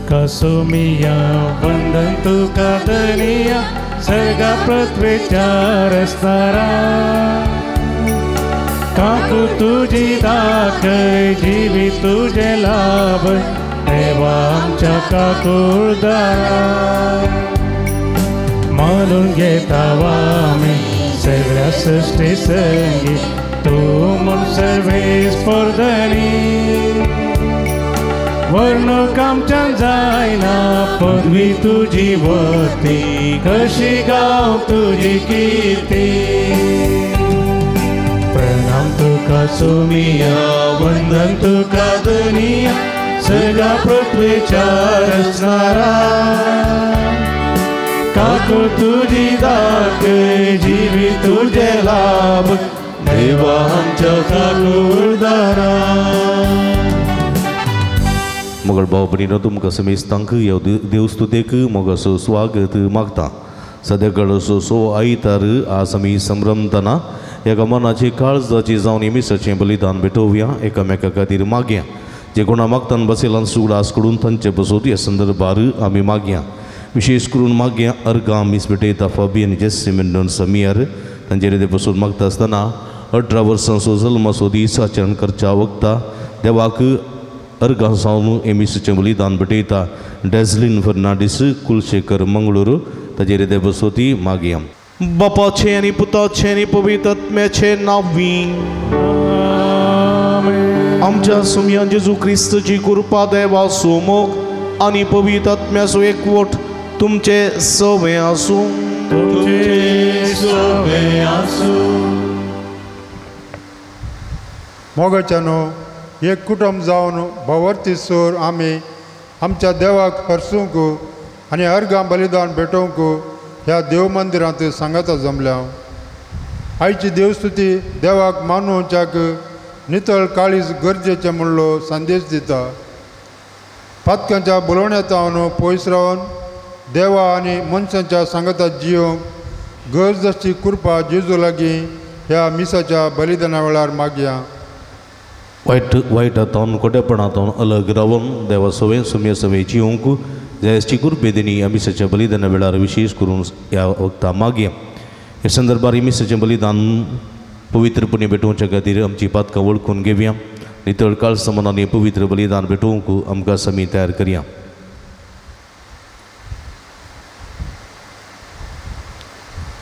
तुका सोमिया वंदन तुका धनिया सर्गा पृथ्वेच्या रसणारा काकू तुजी दाखय जिवी तुझे लाभ देवा आमच्या काकुळदारा मानून घेता आमी सगळ्या सृष्टी संगी तूं म्हूण सर्वेस पोरधनी वर्णूक आमच्यान जायना पदवी तुजी वती कशी गांव तुजी किर्ती प्रणाम तुका सोमिया वंदन तुका धनिया सगळ्या पृथ्वेच्या रचणारा काकू तुजी दाखय जिवी तुझे लाभ देवा आमच्या काकुळदारा. मगळ भाव भयणीनो तुमकां समेस्तांक ह्या देवस्तुतेक मोगाचो स्वागत मागता. सद्या सो आयतार आज आमी संभ्रमतना ह्या मनाची काळजाची जावन मिसाचें बलिदान भेटोवया एकामेका खातीर मागया. जे कोणा मागतान बसयलान उगडास करून तांचे बसोत ह्या संदर्भार आमी मागया. विशेष करून मागया अर्गां मीस भेटयता फाबियन जेस्सी मेंडोन्सा मियर तांचेर ते बसून मागता आसतना 18 वर्सांचो जल्माचो दीस आचरण करच्या वखता देवाक अर्गां जावन एमिसीचें बलिदान भेटयता डेझलिन फर्नांडीस कुलशेखर मंगळूर ताजेर ते बसोती मागया. बापाचें आनी पुताचें आनी पवित्र आत्म्याचें नांवी आमच्या सुमयान जेजू क्रिस्तची कृपा देवाचो मोग आनी पवित्र आत्म्याचो एकवट तुमचे सवे आसूं. तुमचे सवे आसूं. मोगाच्यानो एक कुटुंब जावन भोंवर्ती सोर आमी आमच्या देवाक हरसूंक आनी अर्गां बलिदान भेटोवंक ह्या देव मंदिरांत सांगाता जमल्या. आयची देवस्तुती देवाक मानोवच्याक नितळ काळीज गरजेचें म्हणलो संदेश दिता. पातकांच्या बोलोवण्यात हांव पयस रावन देवा आनी मनशांच्या सांगाता जियोंक गरज आसची कृपा जेजू लागीं ह्या मिसाच्या बलिदाना वेळार मागया. वायट वायटांतून खोटेपणांतून अलग रावन देवा सवय सुम्या सवय जिवंक जयची कृपेदिनी ह्या मिसाच्या बलिदाना वेळार विशेष करून ह्या वखता मागया. ह्या संदर्भार मिसाचें बलिदान पवित्रपणे भेटोवच्या खातीर आमची पातकां वळखून घेवया. नितळ काळसा मनान पवित्र बलिदान भेटोवंक आमकां समी तयार करया.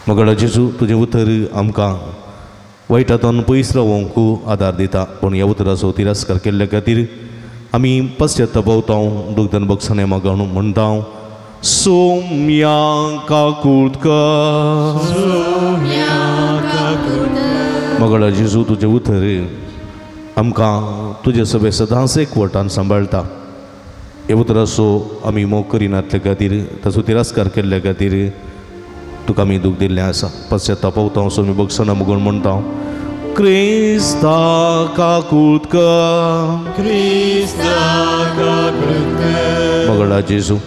मगळा जेजू तुजें उतर आमकां वायटांतून पयस रावोंक आदार दिता, पूण ह्या उतराचो तिरस्कार केल्ल्या खातीर आमी पश्चाताप दुग्धन बक्षाने मागण म्हणटा. सोम्या काकूट कर. मगळा जेजू तुजें उतर आमकां तुजे सगळे सदांच एकवटान सांबाळटा. ह्या उतराचो आमी मोग करिनातले खातीर ताचो तिरस्कार केल्ल्या खातीर तुका आमी दूख दिल्लें आसा. पश्चाताप सोमी बक्षाना मुगण म्हणटा. क्रिस्ता काकूट कर. क्रिस्ता काकूट कर. मगळा जेजू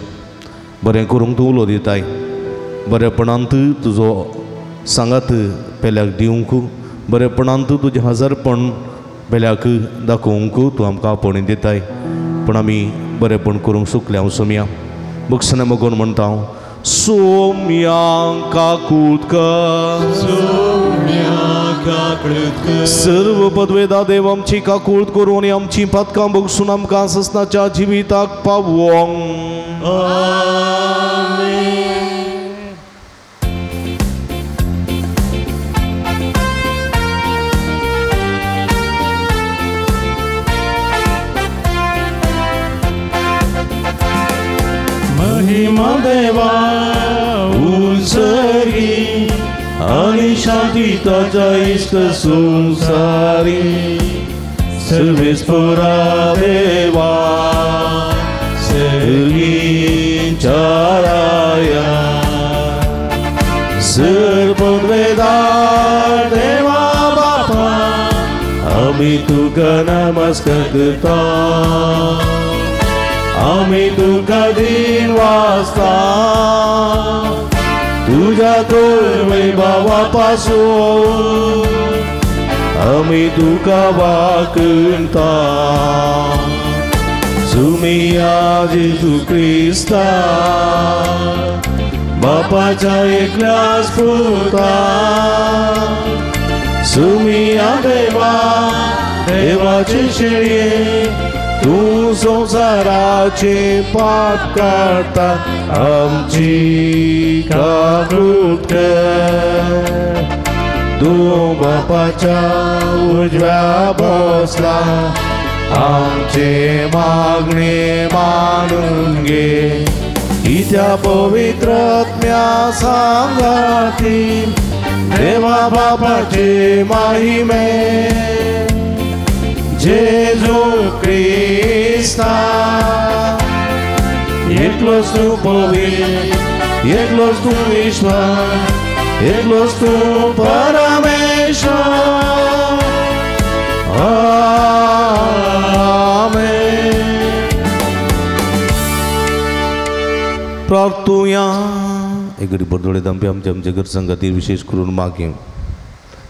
बरें करूंक तूं उलो दिताय, बरेपणांत तुजो सांगात पेल्याक दिवंक, बरेपणांत तुजें हजारपण पेल्याक दाखोवंक तूं आमकां आपोवणी दिताय, पूण आमी बरेपण करूंक चुकल्या. हांव सोमया बक्षाना मगोन म्हणटा. सोम्या काकूट कर. सोम्या काकूट कर. सर्व पदवेदा देव आमची काकूट करून आनी आमची पातकां बगसून आमकां ससनाच्या जिविताक पावोंक. आमेन. महिमा देवा उंचरी आनी शांती ताच्या इश्ट संवसारी सर्वेस्परा देवा सर्गीच्या राया सर्ववेदा देवा बापा आमी तुका नमस्कार करता, आमी तुका दिन वाचता तुज्या तर वैभवा पासून आमी तुका वाकणता. सुमिया जेजू क्रिस्ता बापाच्या एकल्याच पुता सुमिया देवा देवाचे शेळये तूं संवसाराचे पाप काडटा आमची काकूट कर. तूं बापाच्या उजव्या बसला आमचे मागणे मानून घे. इत्या पवित्र आत्म्या सांगाती देवा बापाचे महिमे जेजू क्रिस्ता. एकलोच तूं पवित्र, एकलोच तूं ईश्वर, एकलोच तूं परमेश्वर. आमेन. प्रार्थुया. एक घडी बरदोळे दामपी आमच्या आमच्या गरजां खातीर विशेष करून मागीं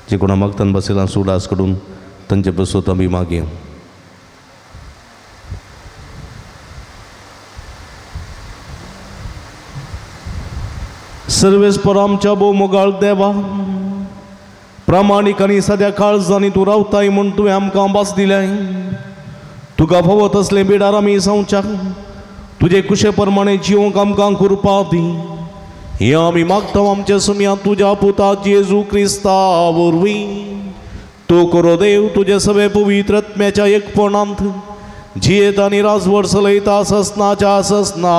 जे कोणा मागतान बसयलां सुडास कडून तांचे बसोत आमी मागीं. सर्वेस्पर आमच्या भोव मोगाळ देवा, प्रामाणीक आनी सद्या काळजांनी तूं रावताय म्हूण तुवें आमकां भास दिल्याय. तुका फावो तसलें बिडार आमी जावच्याक तुजे कुशे प्रमाणे जिवंक आमकां कृपा दी. हें आमी मागता आमच्या सुमया तुज्या पुता जेजू क्रिस्ता वरवीं. तूं करो देव तुजे सगळे पवित्र आत्म्याच्या एकपणांत जियेत आनी राजवट चलयता ससनाच्या ससना.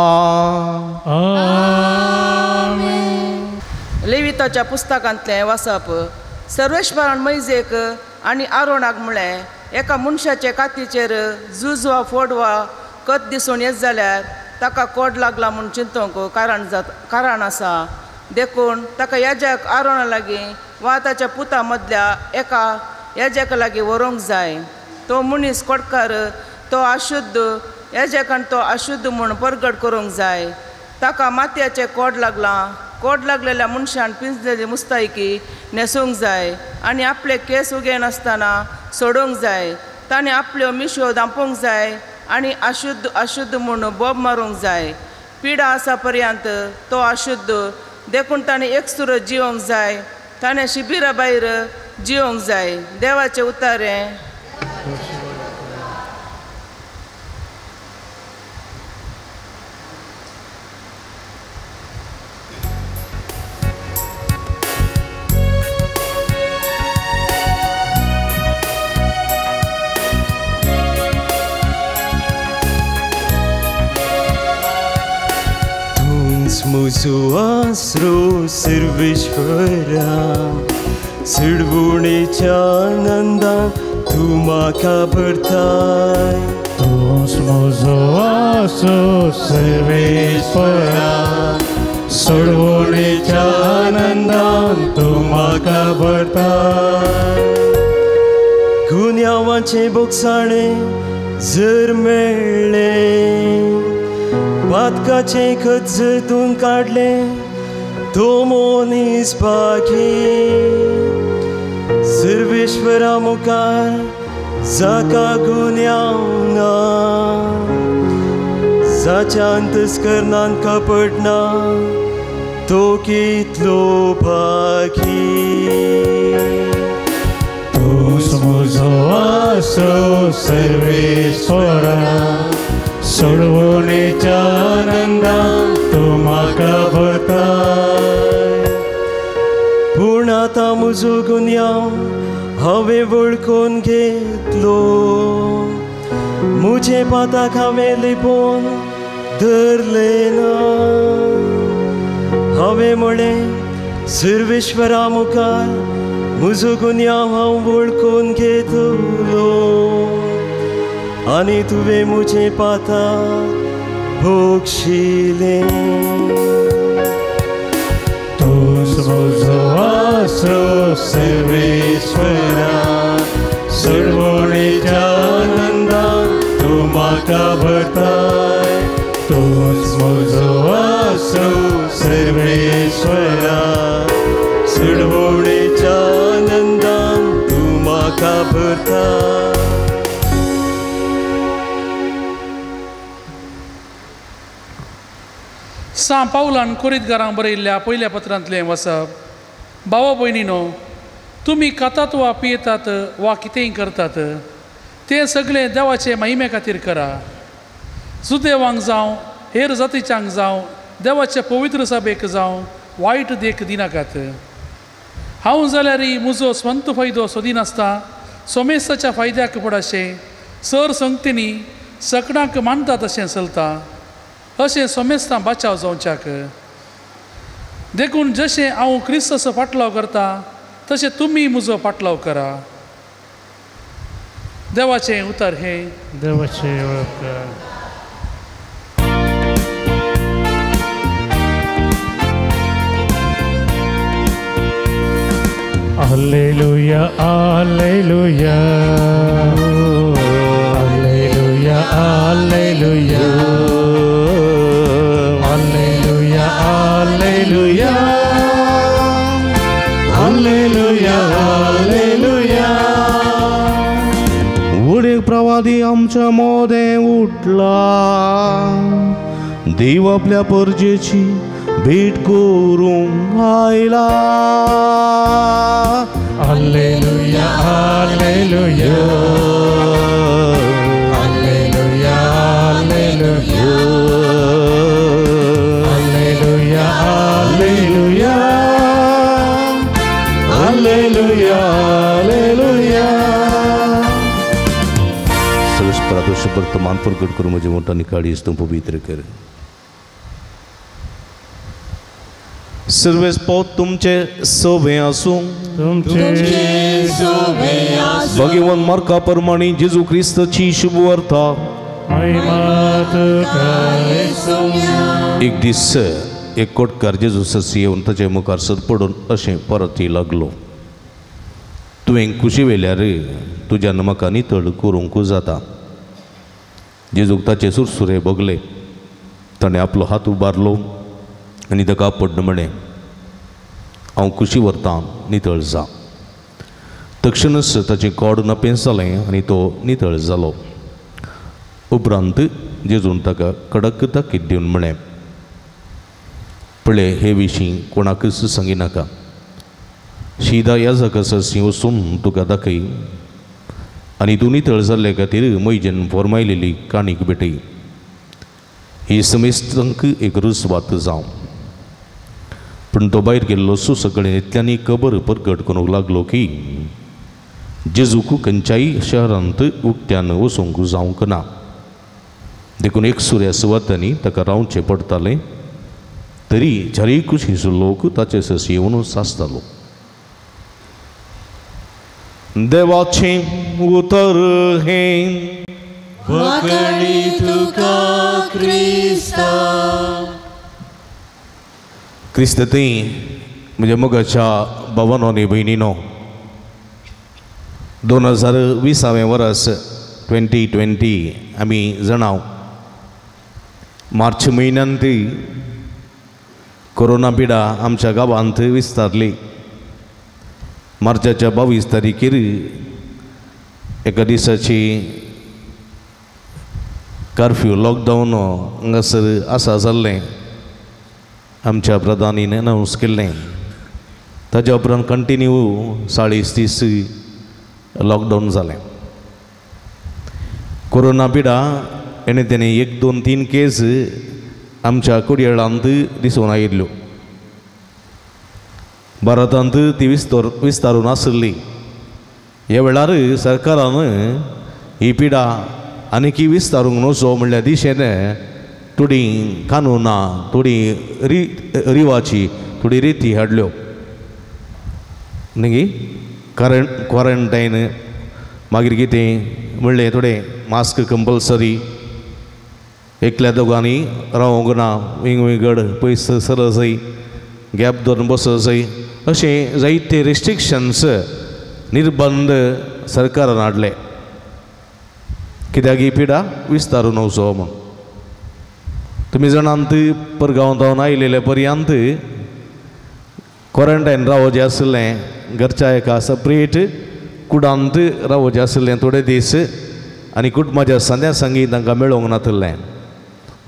लेविताच्या पुस्तकांतलें वाचप. सर्वेश्वरान मैजेक आनी आरोणाक म्हळें, एका मनशाचे कातीचेर झूज वा फोड वा कत दिसून येत जाल्यार ताका कोड लागला म्हूण चिंतूंक कारण आसा. देखून ताका याजक आरोणा लागीं वा ताच्या पुता मदल्या एका याजका लागीं व्हरूंक जाय. तो मनीस कोडकार, तो अशुद्ध, याजकान तो अशुद्ध म्हूण परगट करूंक जाय. ताका मातयेचें कोड लागलां. कोड लागलेल्या मनशान पिंजलेली मुस्तायकी न्हेसूंक जाय आनी आपले केंस उगयनासतना सोडूंक जाय. ताणें आपल्यो मिशयो धांपूंक जाय आनी अशुद्ध अशुद्ध म्हूण बोब मारूंक जाय. पिडा आसा पर्यंत तो अशुद्ध, देखून ताणें एकसुरो जिवंक जाय. ताणें शिबिरा भायर जिवंक जाय. देवाचें उतारें. म्हजो आसरो सर्वेश्वरा, सिडवणेच्या आनंदान तूं म्हाका भरताय. तूंच म्हजो आसरो सर्वेश्वरा, सोडवणेच्या आनंदान तूं म्हाका भरताय. गुन्यांवाचें बोगसाणें जर मेळ्ळें, पातकाचें खत जर तूं काडलें, तो मनीस बाकी. सर्वेश्वरा मुखार जाका गुन्यांव ना, जाच्या अंतस्करणान कपट ना, तो कितलो भागी. तूंच म्हजो आसरो सर्वेश्वरा, सोडवणेच्या आनंदान तूं म्हाका भरताय. पूण आतां म्हजो गुन्यांव हांवें वळखून घेतलो, म्हजे पाताक हांवें लिपोवन धरलें ना. हांवें म्हळें, सर्वेश्वरा मुखार म्हजो गुन्यांव हांव वळखून घेतलो आनी तुवें म्हजें पाताक भोगशिलें. तूंच म्हजो आसरो सर्वेश्वरा, सोडवणेच्या आनंदान तूं म्हाका भरताय. तूंच म्हजो आसरो सर्वेश्वरा, सोडवणेच्या आनंदान तूं म्हाका भरताय. सां पावलान कोरीतगारांक बरयल्ल्या पयल्या पत्रांतलें वसप. भावा भयणीनो, तुमी खातात वा पियेतात वा कितेंय करतात तें सगळें देवाचे महिमे खातीर करा. जुदेवांक जावं हेर जातीच्यांक जावं देवाचे पवित्र सभेक जावं वायट देख दिनाकात. हांव जाल्यार म्हजो स्वंत फायदो सोदिनासता सोमेस्ताच्या फायद्याक पडाशें सर संगतींनी सकडांक मानता तशें चलता अशें सोमेस्तां बाचाव जावच्याक. देखून जशें हांव क्रिस्ताचो फाटलाव करता तशें तुमी म्हजो फाटलाव करा. देवाचें उतर हें. देवाचें उपकार. Alleluia, alleluia, alleluia, alleluia, alleluia, alleluia, alleluia, alleluia. उडेक प्रवादी आमच्या मोदें उठला, देव आपल्या परजेची भेट करूंक आयला. Alleluia, alleluia, alleluia, alleluia, alleluia, alleluia, alleluia, alleluia. सर्वेस्परा वर्तमान प्रगट करूं म्हजें मोठा निकाळी तूं पवित्र कर. सर्वेस पोत तुमचे सोबे आसूं. भगवान मार्का प्रमाणे जेजू क्रिस्ताची शुभवार्ता. एक दीस एक कोटकार जेजू ससी येवन ताचे मुखार सद पडून अशें परती लागलो, तुवें खुशी वेल्यार तुज्यान म्हाका नितळ करूंक जाता. जेजूक ताचे सुरसुरे भोगले. ताणें आपलो हात उबारलो आनी ताका पड्ड म्हळें, हांव खुशी व्हरतां, नितळ जा. तक्षणच ताचें कोड नपें जालें आनी तो नितळ जालो. उपरांत जेजून ताका कडक ताकीद दिवन म्हळें, पळय हे विशीं कोणाकच सांगिनाका. शिदा ह्या जाका वचून तुका दाखय आनी तूं नितळ जाल्ले खातीर मैजेन फॉर्मायलेली काणीक भेटय. ही समेस्तांक एक रुजवात जावं. पूण तो भायर गेल्लो सगळें इतल्यांनी खबर परगट करूंक लागलो की जेजूक खंयच्याय शहरांत उक्त्यान वचूंक जावंक ना. देखून एक सुर्या सुवातांनी ताका रावचें पडटालें. तरी चारूय कुशीचो लोक ताचे सस येवन सासतालो. देवाचें उतर हें. वाकणी तुका क्रिस्ता. क्रिस्त थंय म्हज्या मोगाच्या भावानो आनी भयणीनो, 2020 वर्स 2020 आमी जाणाव मार्च म्हयन्यांत कोरोना पिडा आमच्या गांवांत विस्तारली. मार्चाच्या 22 तारखेर एका दिसाची कर्फ्यू लॉकडावन हांगासर आसा जाल्लें आमच्या प्रधानीन अनावन्स केल्लें. ताज्या उपरांत कंटिन्यू 40 दीस लॉकडावन जालें. कोरोना पिडा हेणें तेणें 1, 2, 3 केस आमच्या कोडयेळांत दिसून आयिल्ल्यो. भारतांत ती विस्तारून आसली. ह्या वेळार सरकारान ही पिडा आनीकी विस्तारूंक नसो म्हणल्या दिशेन थोडी कानुनां, थोडी रिवाची, थोडी रिती हाडल्यो. न्ही क्वॉरंटायन, मागीर कितें म्हणलें थोडें मास्क कंपल्सरी, एकल्या दोगांनी रावोंक ना, विंग विंगड पयस सरत जाय, गॅप धरून बसत जाय, अशें जायते रिस्ट्रिक्शन्स निर्बंध सरकारान हाडले कित्याक ही पिडा विस्तारून वचो म्हूण. तुमी जाणांत परगांव जावन आयिल्ले पर्यंत क्वॉरंटायन रावचें आशिल्लें, घरच्या एका सेपरेट कुडांत रावचें आशिल्लें थोडे दीस आनी कुटुंबाच्या सांद्या सांगी तांकां मेळोंक नातिल्लें.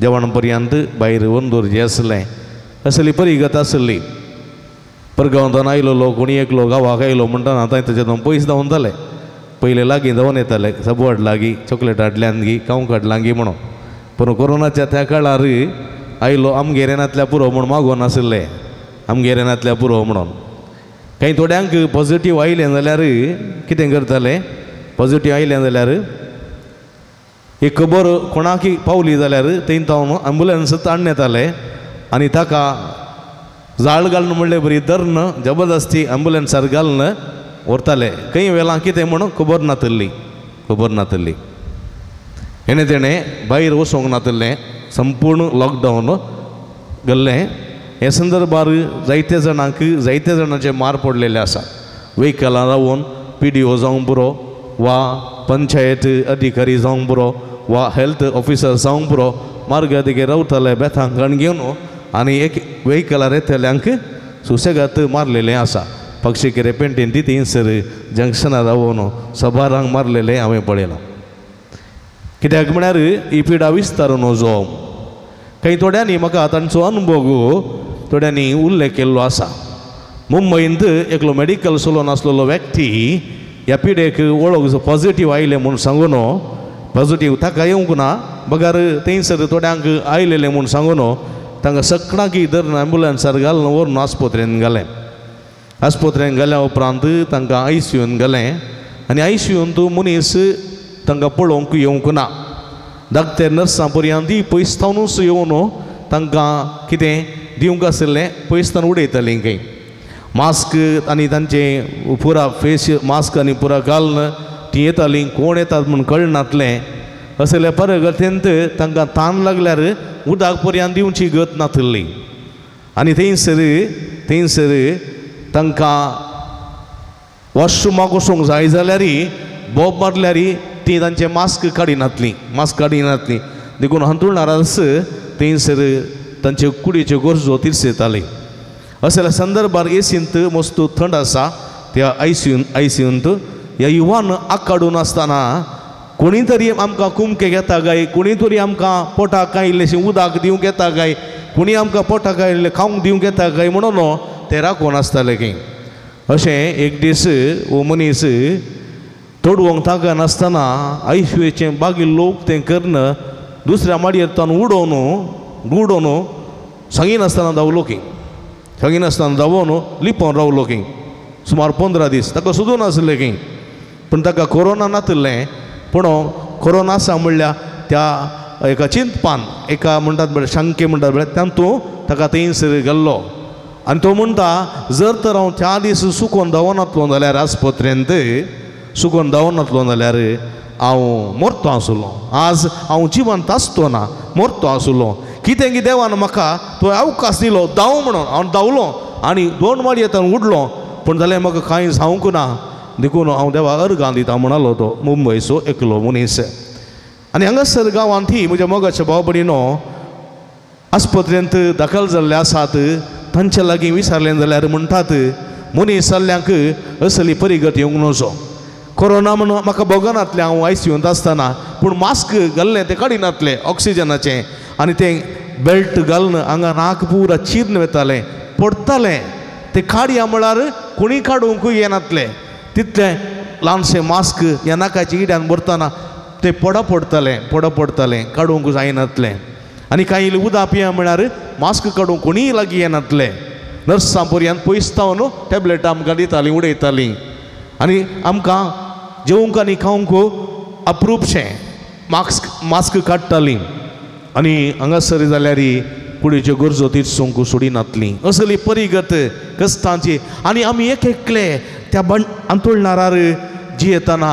जेवण पर्यंत भायर व्हरून दवरचें आसलें. असली परिगत आसली. परगांवांतल्यान आयलो कोणी एकलो गांवाक आयलो म्हणटना आतां ताच्या पयस धांवताले. पयले लागीं धांवन येताले, सबवड लागीं चॉकलेट हाडल्यान गी खावंक हाडलां गी म्हणून. पूण कोरोनाच्या त्या काळार आयलो आमगेर येनातल्या पुरो म्हूण मागोन आशिल्ले, आमगेर येनातल्या पुरो म्हणून. कांय थोड्यांक पॉझिटीव आयलें जाल्यार कितें करताले, पॉझिटीव आयलें जाल्यार एक खबर कोणाकी पावली जाल्यार थंय तावन एम्बुलन्स ताणून येताले आनी ताका जाळ घालून म्हणले बरी धरून जबरदस्ती एम्बुलन्सार घालून व्हरताले. खंय वेलां कितें म्हणून खबर नातिल्ली, खबर नातिल्ली. हेणें तेणें भायर वचोंक नातिल्लें, संपूर्ण लॉकडावन गेल्लें. हे संदर्भार जायते जाणांक जायते जाणांचे मार पडलेले आसा. वेहिकलां रावून पी डी ओ जावंक पुरो वा पंचायत अधिकारी जावंक पुरो वा हेल्थ ऑफिसर जावंक पुरो, मार्गादिके रावताले बेथांक कण घेवन आनी एक वेहिकलार येतल्यांक सुसेगात मारलेलें आसा. पक्षीकेरे पेंटीन ती थंयसर जंक्शनार रावून सबारांक मारलेलें हांवें पळयलां. कित्याक म्हळ्यार ही पिडा विस्तारून वचो. कांय थोड्यांनी म्हाका तांचो अनुभव थोड्यांनी उल्लेख केल्लो आसा. मुंबयंत एकलो मेडिकल सलोन आसलेलो व्यक्ती ह्या पिडेक वळख पॉझिटीव आयलें म्हूण सांगून, पॉझिटीव ताका येवंक ना बगर थंयसर थोड्यांक आयलेलें म्हूण सांगून तांकां सगळ्यांक धरून एम्बुलन्सार घालून व्हरून आस्पत्रेन घालें. आस्पत्रेन घाल्या उपरांत तांकां I C यून घालें आनी I C यून तूं मनीस तांकां पळोवंक येवंक ना. धाकटे नर्सां पर्यंत पयस थावनूच येवन तांकां कितें दिवंक आशिल्लें पयस थावन उडयतालीं. खंय मास्क आनी तांचें पुरा फेस मास्क आनी पुरा घालून तीं येतालीं, कोण येतात म्हूण कळनातलें. असल्या परगतेंत तांकां तान लागल्यार उदक पर्यंत दिवची गत नातिल्ली. आनी थंयसर थंयसर तांकां वॉशरुमाक वचूंक जाय जाल्यार बोब मारल्यार ती तांचें मास्क काडिनातलीं, मास्क काडिनातलीं. देखून हांतुळणारच थंयसर तांच्यो कुडीच्यो गरजो तिरसेताली. असल्या संदर्भार एसींत मस्त थंड आसा त्या I C यूंत ह्या युवान आकाडून आसतना कोणी तरी आमकां कुमके घेता काय, कोणी तरी आमकां पोटाक कांय इल्लेशें उदक दिवंक येता काय, कोणी आमकां पोटाक कांय इल्लें खावंक दिवंक येता काय म्हणून ते राखून आसताले खंय. अशें एक दीस हो मनीस तोडवंक ताकनासतना आयसीयूचें बागी लोक तें करून दुसऱ्या माडयेर तावन उडोवन उडोवन सांगिनासतना धांवलो खंय, सांगिनासतना धांवोन लिपोवन रावलो खंय सुमार 15 दीस. ताका सोदून आसलें खंय, पूण ताका कोरोना नातिल्लें. पूण कोरोना आसा म्हणल्यार त्या एका चिंतपान एका म्हणटात म्हळ्यार शंके म्हणटात म्हळ्यार तातूंत ताका थंयसर गेल्लो. आनी तो म्हणटा जर तर हांव त्या दीस सुकोन धांवनातलो जाल्यार आस्पत्रेंत सुकोन धांवनातलो जाल्यार हांव मरतो आसलो, आज हांव जिवंत आसतो ना, मरतो आसलो. कितें की देवान म्हाका तो अवकाश दिलो धांव म्हणून हांव धांवलो आनी 2 माडये तावन उडलो, पूण जाल्यार म्हाका कांय जावंक ना, देखून हांव देवा अर्गां दिता म्हणालो तो मुंबयचो एकलो मनीस. आनी हांगासर गांवांत ही म्हज्या मोगाच्या भाव भयणीनो आस्पत्रेंत दाखल जाल्ले आसात तांचे लागीं विचारलें जाल्यार म्हणटात मनीस जाल्ल्यांक असली परिगत येवंक नजो. कोरोना म्हणून म्हाका भोगनातलें हांव I C यूंत आसतना, पूण मास्क घाल्लें तें काडिनातलें ऑक्सिजनाचें आनी तें बेल्ट घालून हांगा नाक पुरा चिर्ण वतालें पडटालें. तें काडया म्हळ्यार कोणी काडूंकूय येनातलें, तितलें ल्हानशें मास्क ह्या नाकाच्या इड्यान भरतना तें पडा पडटालें, पडा पडटालें, काडूंक जायनातलें. आनी कांय इल्लें उदक पिया म्हळ्यार मास्क काडूंक कोणीय लागीं येनातलें. नर्सां पर्यंत पयस थावन टॅबलेट आमकां दितालीं उडयतालीं आनी आमकां जेवंक आनी खावंक अप्रूपशें मास्क काडटालीं. आनी हांगासर जाल्यार कुडीच्यो गरजो तिरसूंक सोडिनातलीं. असली परिगत कश्टांची. आनी आमी एक एकले त्या अंतुळणारार जियेतना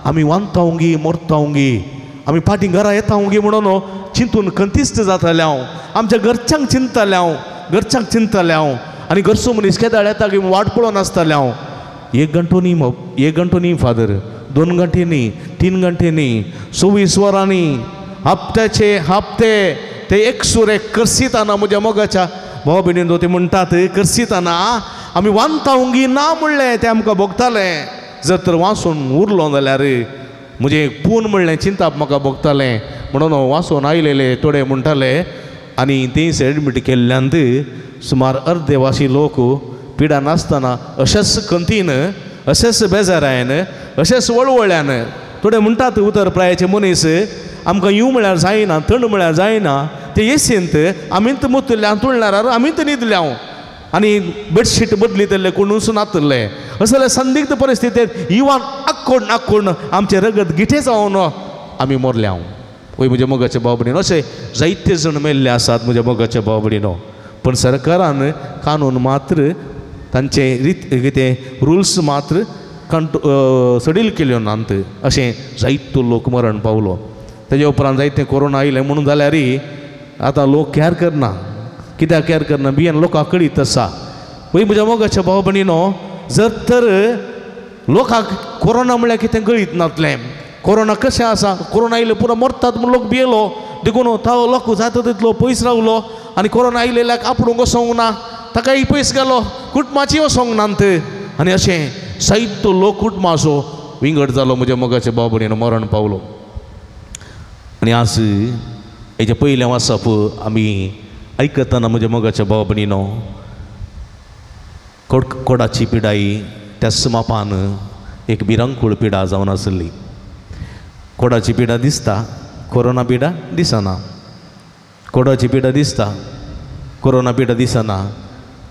आमी वांतावंगी मरतावंगी, आमी फाटीं घरा येतावंगी म्हणून चिंतून खंतिस्त जातालें हांव, आमच्या घरच्यांक चिंततालें हांव, घरच्यांक चिंततालें हांव. आनी घरचो मनीस केदाळ येता की वाट पळोवन आसतालें हांव. 1 घंटो न्ही, 1 घंटो न्ही फादर, 2 घंटे न्ही, 3 घंटे न्ही, 24 वरांनी, हप्त्याचे हप्ते ते एकसुरे करसिताना म्हज्या मोगाच्या भाव भयणीन ते म्हणटात करसिताना आमी वांतावंगी ना म्हणलें तें आमकां भोगतालें. जर तर वाचून उरलो जाल्यार म्हजें पूण म्हणलें चिंताप म्हाका भोगतालें. म्हणून वाचून आयलेले थोडे म्हणटाले आनी थंयस एडमीट केल्ल्यान सुमार अर्दे वाशी लोक पिडा नासतना अशेंच खंतीन अशेंच बेजारायन अशेंच वळवळ्यान थोडे म्हणटात उतर प्रायेचे मनीस आमकां येव म्हळ्यार जायना थंड म्हळ्यार जायना ते एसींत आमीच मुतल्या तुळणार आमीच न्हिदल्या आनी बेडशीट बदलितले कोणूच नातले असले संदिग्ध परिस्थितींत इवान आक्कोण आक्कोण आमचें रगत गिठे जावन आमी मोरल्या. वय म्हज्या मोगाच्या भाव भयणीनो अशे जायते जाण मेल्ले आसात म्हज्या मोगाच्या भाव भयणीनो. पण सरकारान कानून मात्र तांचे रीत कितें रुल्स मात्र सडील केल्यो नात अशें जायतो लोक मरण पावलो. तेजे उपरांत जायते कोरोना आयलें म्हणून जाल्यार आतां लोक कॅर करना. कित्याक कॅर करना? बियेन लोकांक कळीत आसा. वय म्हज्या मोगाच्या भाव भयणीनो जर तर लोकांक कोरोना म्हळ्यार कितें कळीत नातलें कोरोना कशें आसा कोरोना आयले पुरो मरतात म्हूण लोक भियेलो देखून तो लोक जाता तितलो पयस रावलो आनी कोरोना आयलेल्याक आपूण वचोंक ना ताकाय पयस गेलो कुटुंबाची वचोंक नात आनी अशें जायतो लोक कुटुंबाचो विंगड जालो म्हज्या मोगाच्या भाव भयणीनो मरण पावलो. आनी आज हेजें पयलें वाचप आमी आयकतना म्हज्या मोगाच्या भाव भयणीनो कोडाची पिडाई त्याच मापान एक भिरांकूळ पिडा जावन आसली. कोडाची पिडा दिसता कोरोना पिडा दिसना कोडाची पिडा दिसता कोरोना पिडा दिसना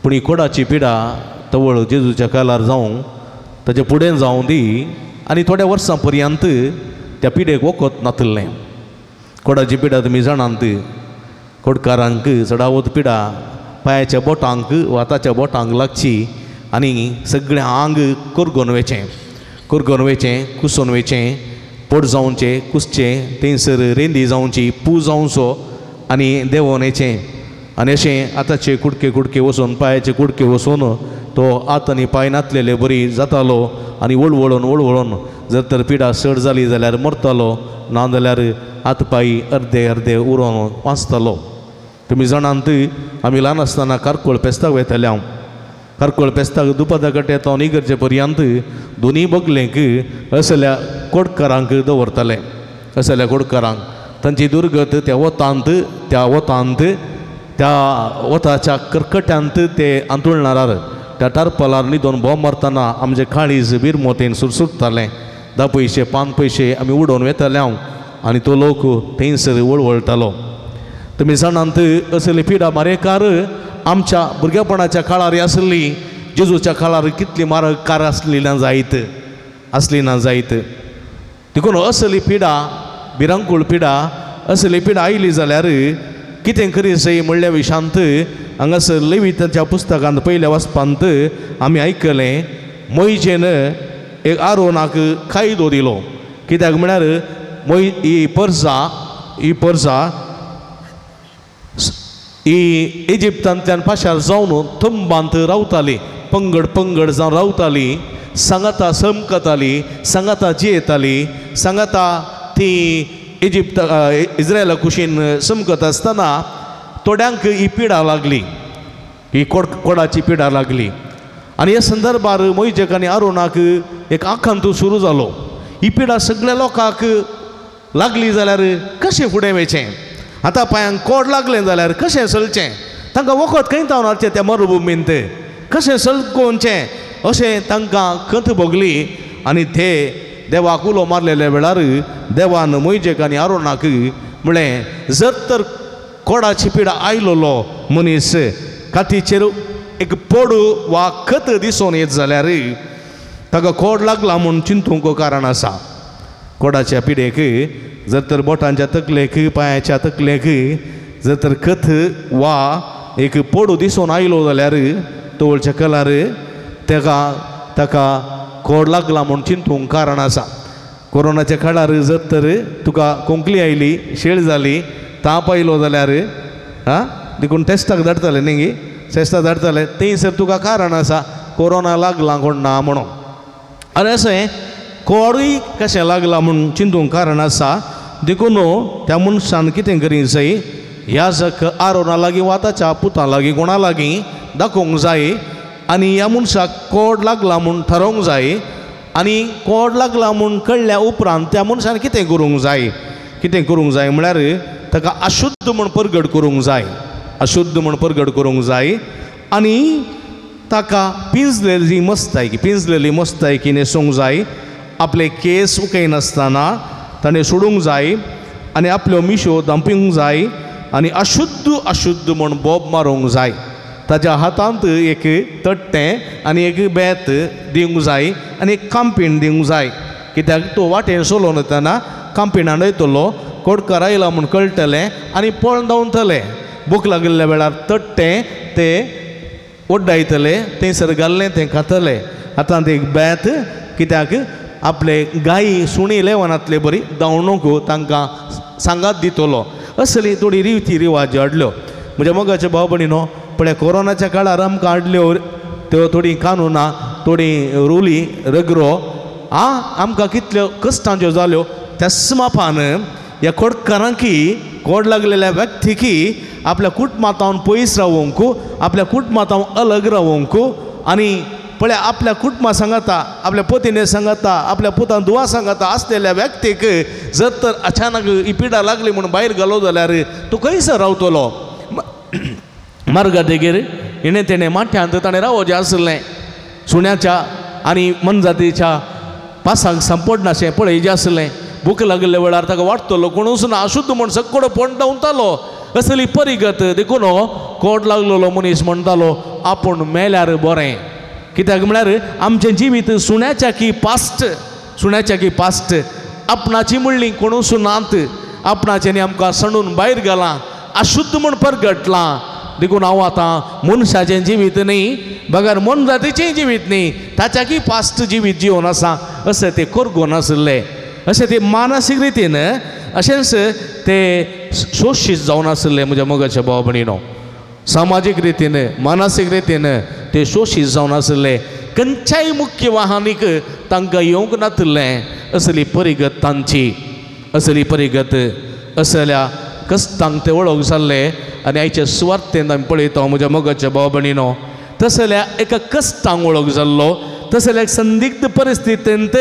पूण ही कोडाची पिडा तवळ जेजूच्या कालार जावं ताच्या फुडें जावं दी आनी थोड्या वर्सां पर्यंत त्या पिडेक वखद नातलें. कोडाची पिडा तुमी जाणात कोडकारांक चडावत पिडा पांयाच्या बोटांक वा हाताच्या बोटांक लागची आनी सगळें आंग कोरगोन वयचें कोरगोन वयचें कुसोन वयचें पोट जावचें कुसचें थंयसर रेंदी जावची पू जावचो आनी देंवोन येचें आनी अशें हाताचे कुडके कुडके वचून पांयाचे कुडके वचून तो हात आनी पांय नातलेले बरी जातालो आनी वळवळून वळवळून जर तर पिडा चड जाली जाल्यार मरतालो ना जाल्यार हात पांय अर्दे अर्दे उरोन वाचतालो. तुमी जाणात आमी ल्हान आसतना कारकोळ पेस्ताक वयताले हांव कारकोळ पेस्ताक दुपादा कट्टे तो इगर्जे पर्यंत दोनी बगलेंक असल्या कोडकारांक दवरताले असल्या कोडकारांक तांची दुर्गत त्या वतांत त्या वतांत त्या वताच्या करकट्यांत ते आंतुळणार त्या टारपलार न्हिदोन भोंव मारतना आमचे काळीज बिरमोतेन सुरसुरतालें. 10 पयशे 5 पयशे आमी उडोवन वेताले हांव आनी तो लोक थंयसर वळवळटालो. तुमी जाणात असली पिडा मारेकार आमच्या भुरगेपणाच्या काळार आसली जेजूच्या काळार कितली मारकार आसली ना जायत आसली ना जायत. देखून असली पिडा भिरांकूळ पिडा असली पिडा आयली जाल्यार कितें करी सय म्हणल्या विशांत हांगासर लेविताच्या पुस्तकांत पयल्या वाचपांत आमी आयकलें मोयजेन एक आरोनाक कायदो दिलो. कित्याक म्हळ्यार मोय ही परजा ही परजा ही इजिप्तांतल्यान पाशार जावन थंबांत रावताली पंगड पंगड जावन रावताली सांगाता समकताली सांगाता जियेताली सांगाता ती इजिप्त इस्रायला कुशीन समकत आसतना थोड्यांक ही पिडा लागली ही कोडाची पिडा लागली. आनी ह्या संदर्भार मोयजेक आनी आरोनाक एक आकांत सुरू जालो. ही पिडा सगळ्या लोकांक लागली जाल्यार कशें फुडें वयचें आतां पांयांक कोड लागलें जाल्यार कशें चलचें तांकां वखद खंय तावन हाडचें त्या मरुभुमींत कशें सलकोवचें अशें तांकां खंत भोगली. आनी ते देवाक उलो मारलेल्या वेळार देवान मोयजेक आनी आरोनाक म्हळें जर तर कोडाची पिडा आयलोलो मनीस कातीचेर एक पोडू वा खत दिसून येत जाल्यार ताका कोड लागला म्हूण चिंतूंक कारण आसा. कोडाच्या पिडेक जर तर बोटांच्या तकलेक पांयाच्या तकलेक जर तर खत वा एक पोडू दिसून आयलो जाल्यार तवळच्या कलार तेका ताका कोड लागला म्हूण चिंतूंक कारण आसा. कोरोनाच्या काळार जर तर तुका खोंकली आयली शेळ जाली ताप आयलो जाल्यार आं देखून टेस्टाक धाडटाले न्ही गे टेस्टाक धाडटाले थंयसर तुका कारण आसा कोरोना लागला कोण ना म्हणून. आनी अशें कोडूय कशें लागला म्हूण चिंतूंक कारण आसा. देखून त्या मनशान कितें करीत जाय ह्या जक आरोना लागीं वा ताच्या पुता लागीं कोणा लागीं दाखोवंक जाय आनी ह्या मनशाक कोड लागला म्हूण थारोवंक जाय आनी कोड लागला म्हूण कळ्ळ्या उपरांत त्या मनशान कितें करूंक जाय कितें करूंक जाय म्हळ्यार ताका अशुद्ध म्हूण परगट करूंक जाय, अशुद्ध म्हूण परगट करूंक जाय आनी ताका पिंजलेली मस्तायकी, पिंजलेली मस्तायकी न्हेसूंक जाय, आपले केस उकयनासतना ताणें सोडूंक जाय आनी आपल्यो मिशो धांपूंक जाय आनी अशुद्ध अशुद्ध म्हूण बोब मारूंक जाय। ताज्या हातांत एक तट्टें आनी एक बेत दिवंक जाय आनी एक कांपीण दिवंक जाय, कित्याक तो वाटेन चलोवन वतना कांपीण हाडयतलो, कोडकार आयला म्हूण कळटलें आनी पळोवन धांवतलें। भूक लागिल्ल्या वेळार तट्टें ते ओड्डायतले, थंयसर घाल्लें तें खातले। हातांत एक बेत, कित्याक आपले गायी सुणी लेवनांतले बरी धांवणूक तांकां सांगात दितलो। असली थोडी रिती रिवाज हाडल्यो। म्हज्या मोगाच्या भाव भयणीनो, पळय कोरोनाच्या काळार आमकां हाडल्यो त्यो थोडीं कानुनां, थोडीं रुली रगरो आमकां कितल्यो कश्टांच्यो जाल्यो। त्याच मापान ह्या कोडकारांकी, कोड लागलेल्या व्यक्तीकी आपल्या कुटुंबांत पयस रावोंक, आपल्या कुटुंबांत अलग रावोंक आनी पळय आपल्या कुटुंबा सांगाता, आपल्या पतीने सांगाता, आपल्या पुतान दुवा सांगाता आसलेल्या व्यक्तीक जर तर अचानक ही पिडा लागली म्हूण भायर घालो जाल्यार तो खंयसर रावतलो? मार्गा देगेर हेणें तेणें माठ्यांत ताणें रावोचें आसलें, सुण्याच्या आनी मनजातीच्या पासांक सांपडनाशें पळयचें आसलें। भूक लागिल्ल्या वेळार ताका वाडटलो कोणूच ना, अशुद्ध म्हूण सगळो पोंड धांवतालो। असली परिगत देखून कोड लागलेलो मनीस म्हणटालो आपूण मेल्यार बरें, कित्याक म्हळ्यार आमचें जिवीत सुण्याच्या की पास्ट, सुण्याच्या की पास्ट, आपणाची म्हणली कोणूच नात, आपणाच्यानी आमकां सणून भायर घालां, अशुद्ध म्हूण परगटलां। देखून हांव आतां मनशाचें जिवीत न्ही बगर मनजातीचें जिवीत न्ही, ताच्याकी पास्ट जिवीत जिवन आसा अशें ते करगून आशिल्ले, अशें ते मानसीक रितीन अशेंच ते शोशीत जावन आशिल्ले। म्हज्या मोगाच्या भाव भयणीनो, सामाजीक रितीन मानसीक रितीन ते शोशीत जावन आशिल्ले, खंयच्याय मुख्य वाहनीक तांकां येवंक नातिल्लें। असली परिगत तांची, असली परिगत, असल्या कश्टांक ते वळख जाल्ले आनी आयच्या सुवार्थेन आमी पळयता म्हज्या मोगाच्या भाव भयणीनो, तसल्या एका कश्टांक वळख जाल्लो, तसल्या एक संदिग्ध परिस्थितींत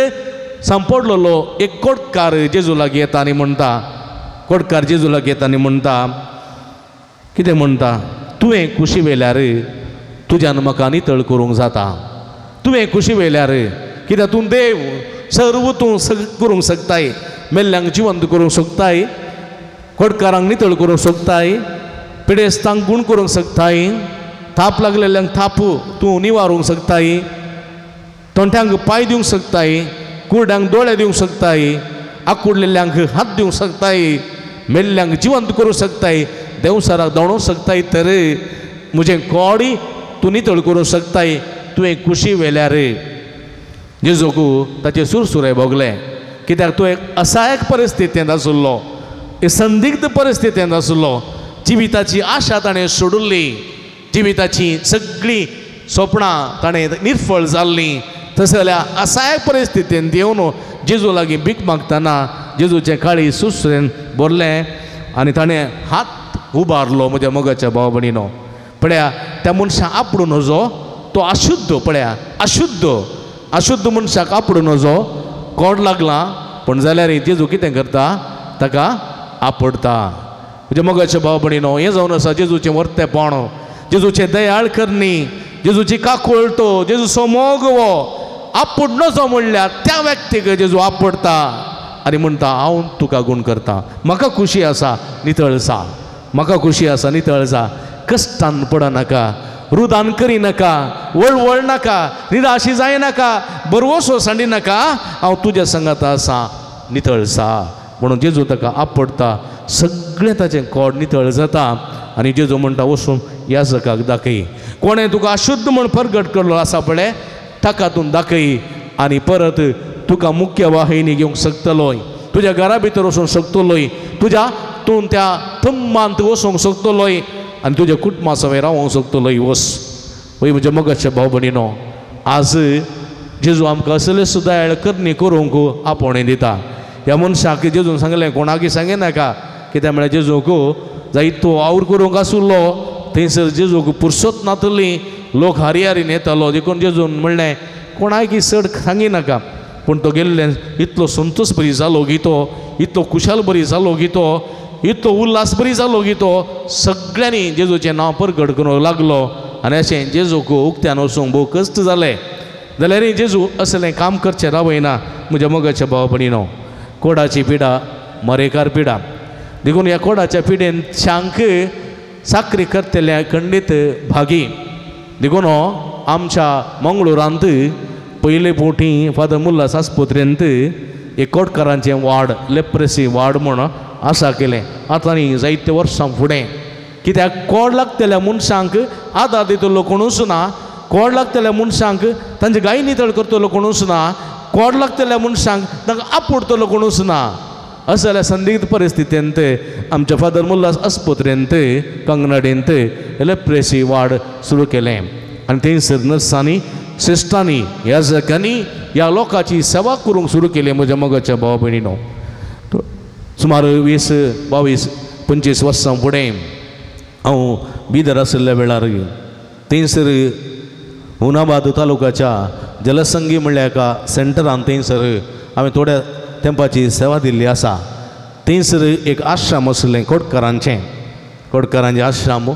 सांपडलेलो एक कोटकार जेजू लागीं येता आनी म्हणटा, कोटकार जेजू लागीं येता आनी म्हणटा, कितें म्हणटा? तुवें कुशी वेल्यार तुज्यान म्हाका नितळ करूंक जाता, तुवें कुशी वेल्यार, कित्याक तूं देव, सर्व तूं करूंक शकताय, मेल्ल्यांक जिवंत करूंक शकताय, कोटकारांक नितळ करूंक शकताय, पिडेस्तांक गूण करूंक शकताय, थाप लागलेल्यांक थाप तूं निवारूंक शकताय, तोंट्यांक पांय दिवंक शकताय, कुरड्यांक दोळे दिवंक शकताय, आकुडलेल्यांक हात दिवंक शकताय, मेल्ल्यांक जिवंत करूंक शकताय, देंवसाराक धांवडोवंक शकताय, तर म्हजें कोडी तूं नितळ करूंक शकताय, तुवें कुशी वेल्यार। जेजूक ताचे सुरसुरे भोगले, कित्याक तूं एक असहायक परिस्थितींत आशिल्लो, एक संदिग्ध परिस्थितींत आशिल्लो, जिविताची आशा ताणें सोडिल्ली, जिविताची सगळीं सोपणां ताणें निर्फळ जाल्लीं। तसल्या असहायक परिस्थितींत येवन जेजू लागीं भीक मागतना जेजूचें काळी सुसरेन भरलें आनी ताणें हात उबारलो। म्हज्या मोगाच्या भाव भयणीनो, पळया त्या मनशाक आपडूं नजो, तो अशुद्ध, पळया अशुद्ध, अशुद्ध मनशाक आपडूं नजो, कोड लागला पूण जाल्यार जेजू कितें करता? ताका आपडटा। म्हज्या मोगाच्या भाव भयणीनो, हें जावन आसा जेजूचें वर्तेपण, जेजूचें दयाळ करणी, जेजूची काकुळटो, जेजूचो मोग हो आपूण नजो म्हणल्यार त्या व्यक्तीक जेजू आपडटा आनी म्हणटा हांव तुका गूण करता, म्हाका खुशी आसा नितळ जा, म्हाका खुशी आसा नितळ जा, कश्टान पडनाका, रुदान करिनाका, वळवळ नाका, निराशी जायनाका, बरवसो सांडिनाका, हांव तुज्या संगात आसा, नितळ जा म्हणून जेजू ताका आपडटा। सगळें ताचें कोड नितळ जाता आनी जेजू म्हणटा वचून ह्या जगाक दाखय, कोणें तुका अशुद्ध म्हूण परगट केल्लो आसा पळय ताका तूं दाखय आनी परत तुका मुख्य वाहिनी घेवंक शकतलोय, तुज्या घरा भितर वचूंक शकतलोय, तुज्या तूं त्या थंबांत वचूंक शकतलोय आनी तुज्या कुटुंबा सवें रावोंक शकतलोय। वस वय म्हज्या मोगाच्या भाव भयणीनो, आज जेजू आमकां असले सुद्दां करणी करूंक आपोवणें दिता। ह्या मनशाक जेजून सांगलें कोणाकय सांगिनाका, कित्याक म्हळ्यार जेजूक जायतो वावर करूंक आशिल्लो, थंयसर जेजूक पुरसत नातली, लोक हारी हारीन येतालो, देखून जेजून म्हणलें कोणाकय चड सांगिनाका, पूण तो गेल्ल्यान इतलो संतोश बरी जालो की तो इतलो खुशाल बरी जालो की तो इतलो उल्हास बरी जालो की तो सगळ्यांनी जेजूचें नांव परगट करूंक लागलो. आनी अशें जेजूक उक्त्यान वचूंक भोव कश्ट जाले. जाल्यार जेजू असलें काम करचें रावयना म्हज्या मोगाच्या भाव भयणीनो. कोडाची पिडा मरेकार पिडा देखून ह्या कोडाच्या पिडेन शांक चाकरी करतल्या खंडीत भागी. देखून आमच्या मंगळुरांत पयले फावटी फादर मुल्लास आस्पत्रेंत एक कोटकारांचें वार्ड लेप्रेसी वार्ड म्हूण आसा केलें. आतां न्ही जायते वर्सां फुडें कित्याक कोड लागतल्या मनशांक आदार दितलो कोणूच ना, कोड लागतल्या मनशांक तांचे गाय नितळ करतलो कोणूच ना, कोड लागतल्या मनशांक तांकां आपुडतलो कोणूच ना. असल्या संदिग्ध परिस्थितींत आमच्या फादर मुल्लास आस्पत्रेंत कंगनाडींत लेप्रेसी वार्ड सुरू केलें. आनी थंयसर नर्सांनी सिस्टांनी याजकांनी ह्या लोकांची सेवा करूंक सुरू केली म्हज्या मोगाच्या भाव भयणीनो. सुमार 20 22 25 वर्सां फुडें हांव बिदर आशिल्ल्या वेळार थंयसर हुनाबाद तालुकाच्या जलसंगी म्हणल्या एका सेंटरान थंयसर हांवें थोड्या तेंपाची सेवा दिल्ली आसा. थंयसर एक आश्रम आशिल्लें कोटकारांचें, कोटकारांचें आश्रम.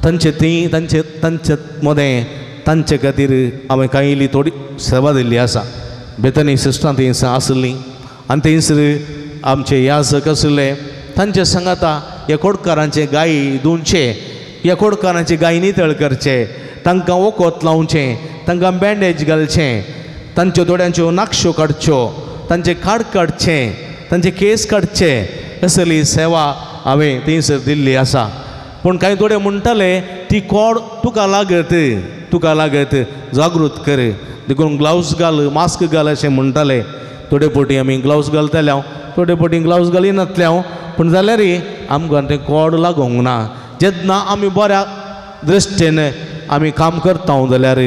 तांचे थंय तांचे तांचे मदें तांचे खातीर हांवें कांय इल्ली थोडी सेवा दिल्ली आसा. बेतनी सिस्टरां थंयसर आसलीं आनी थंयसर आमचे याजक आशिल्ले. तांचे सांगाता ह्या कोटकारांचे गायी धुवचे, ह्या कोटकारांचे गायी नितळ करचे, तांकां वखद लावचें, तांकां बँडेज घालचें, तांच्यो दोळ्यांच्यो नाकश्यो काडच्यो, तांचे खाड काडचें, तांचे केस काडचे, असली सेवा हांवें थंयसर दिल्ली आसा. पूण कांय थोडे म्हणटाले ती कोड तुका लागत, तुका लागत, जागृत कर, देखून ग्लावज घाल, मास्क घाल अशें म्हणटाले. थोडे फावटी आमी ग्लावज घालताले हांव, थोडे फावटी ग्लावज घालिनातले हांव. पूण जाल्यार आमकां तें कोड लागूंक ना. जेन्ना आमी बऱ्या दृश्टीन आमी काम करता जाल्यार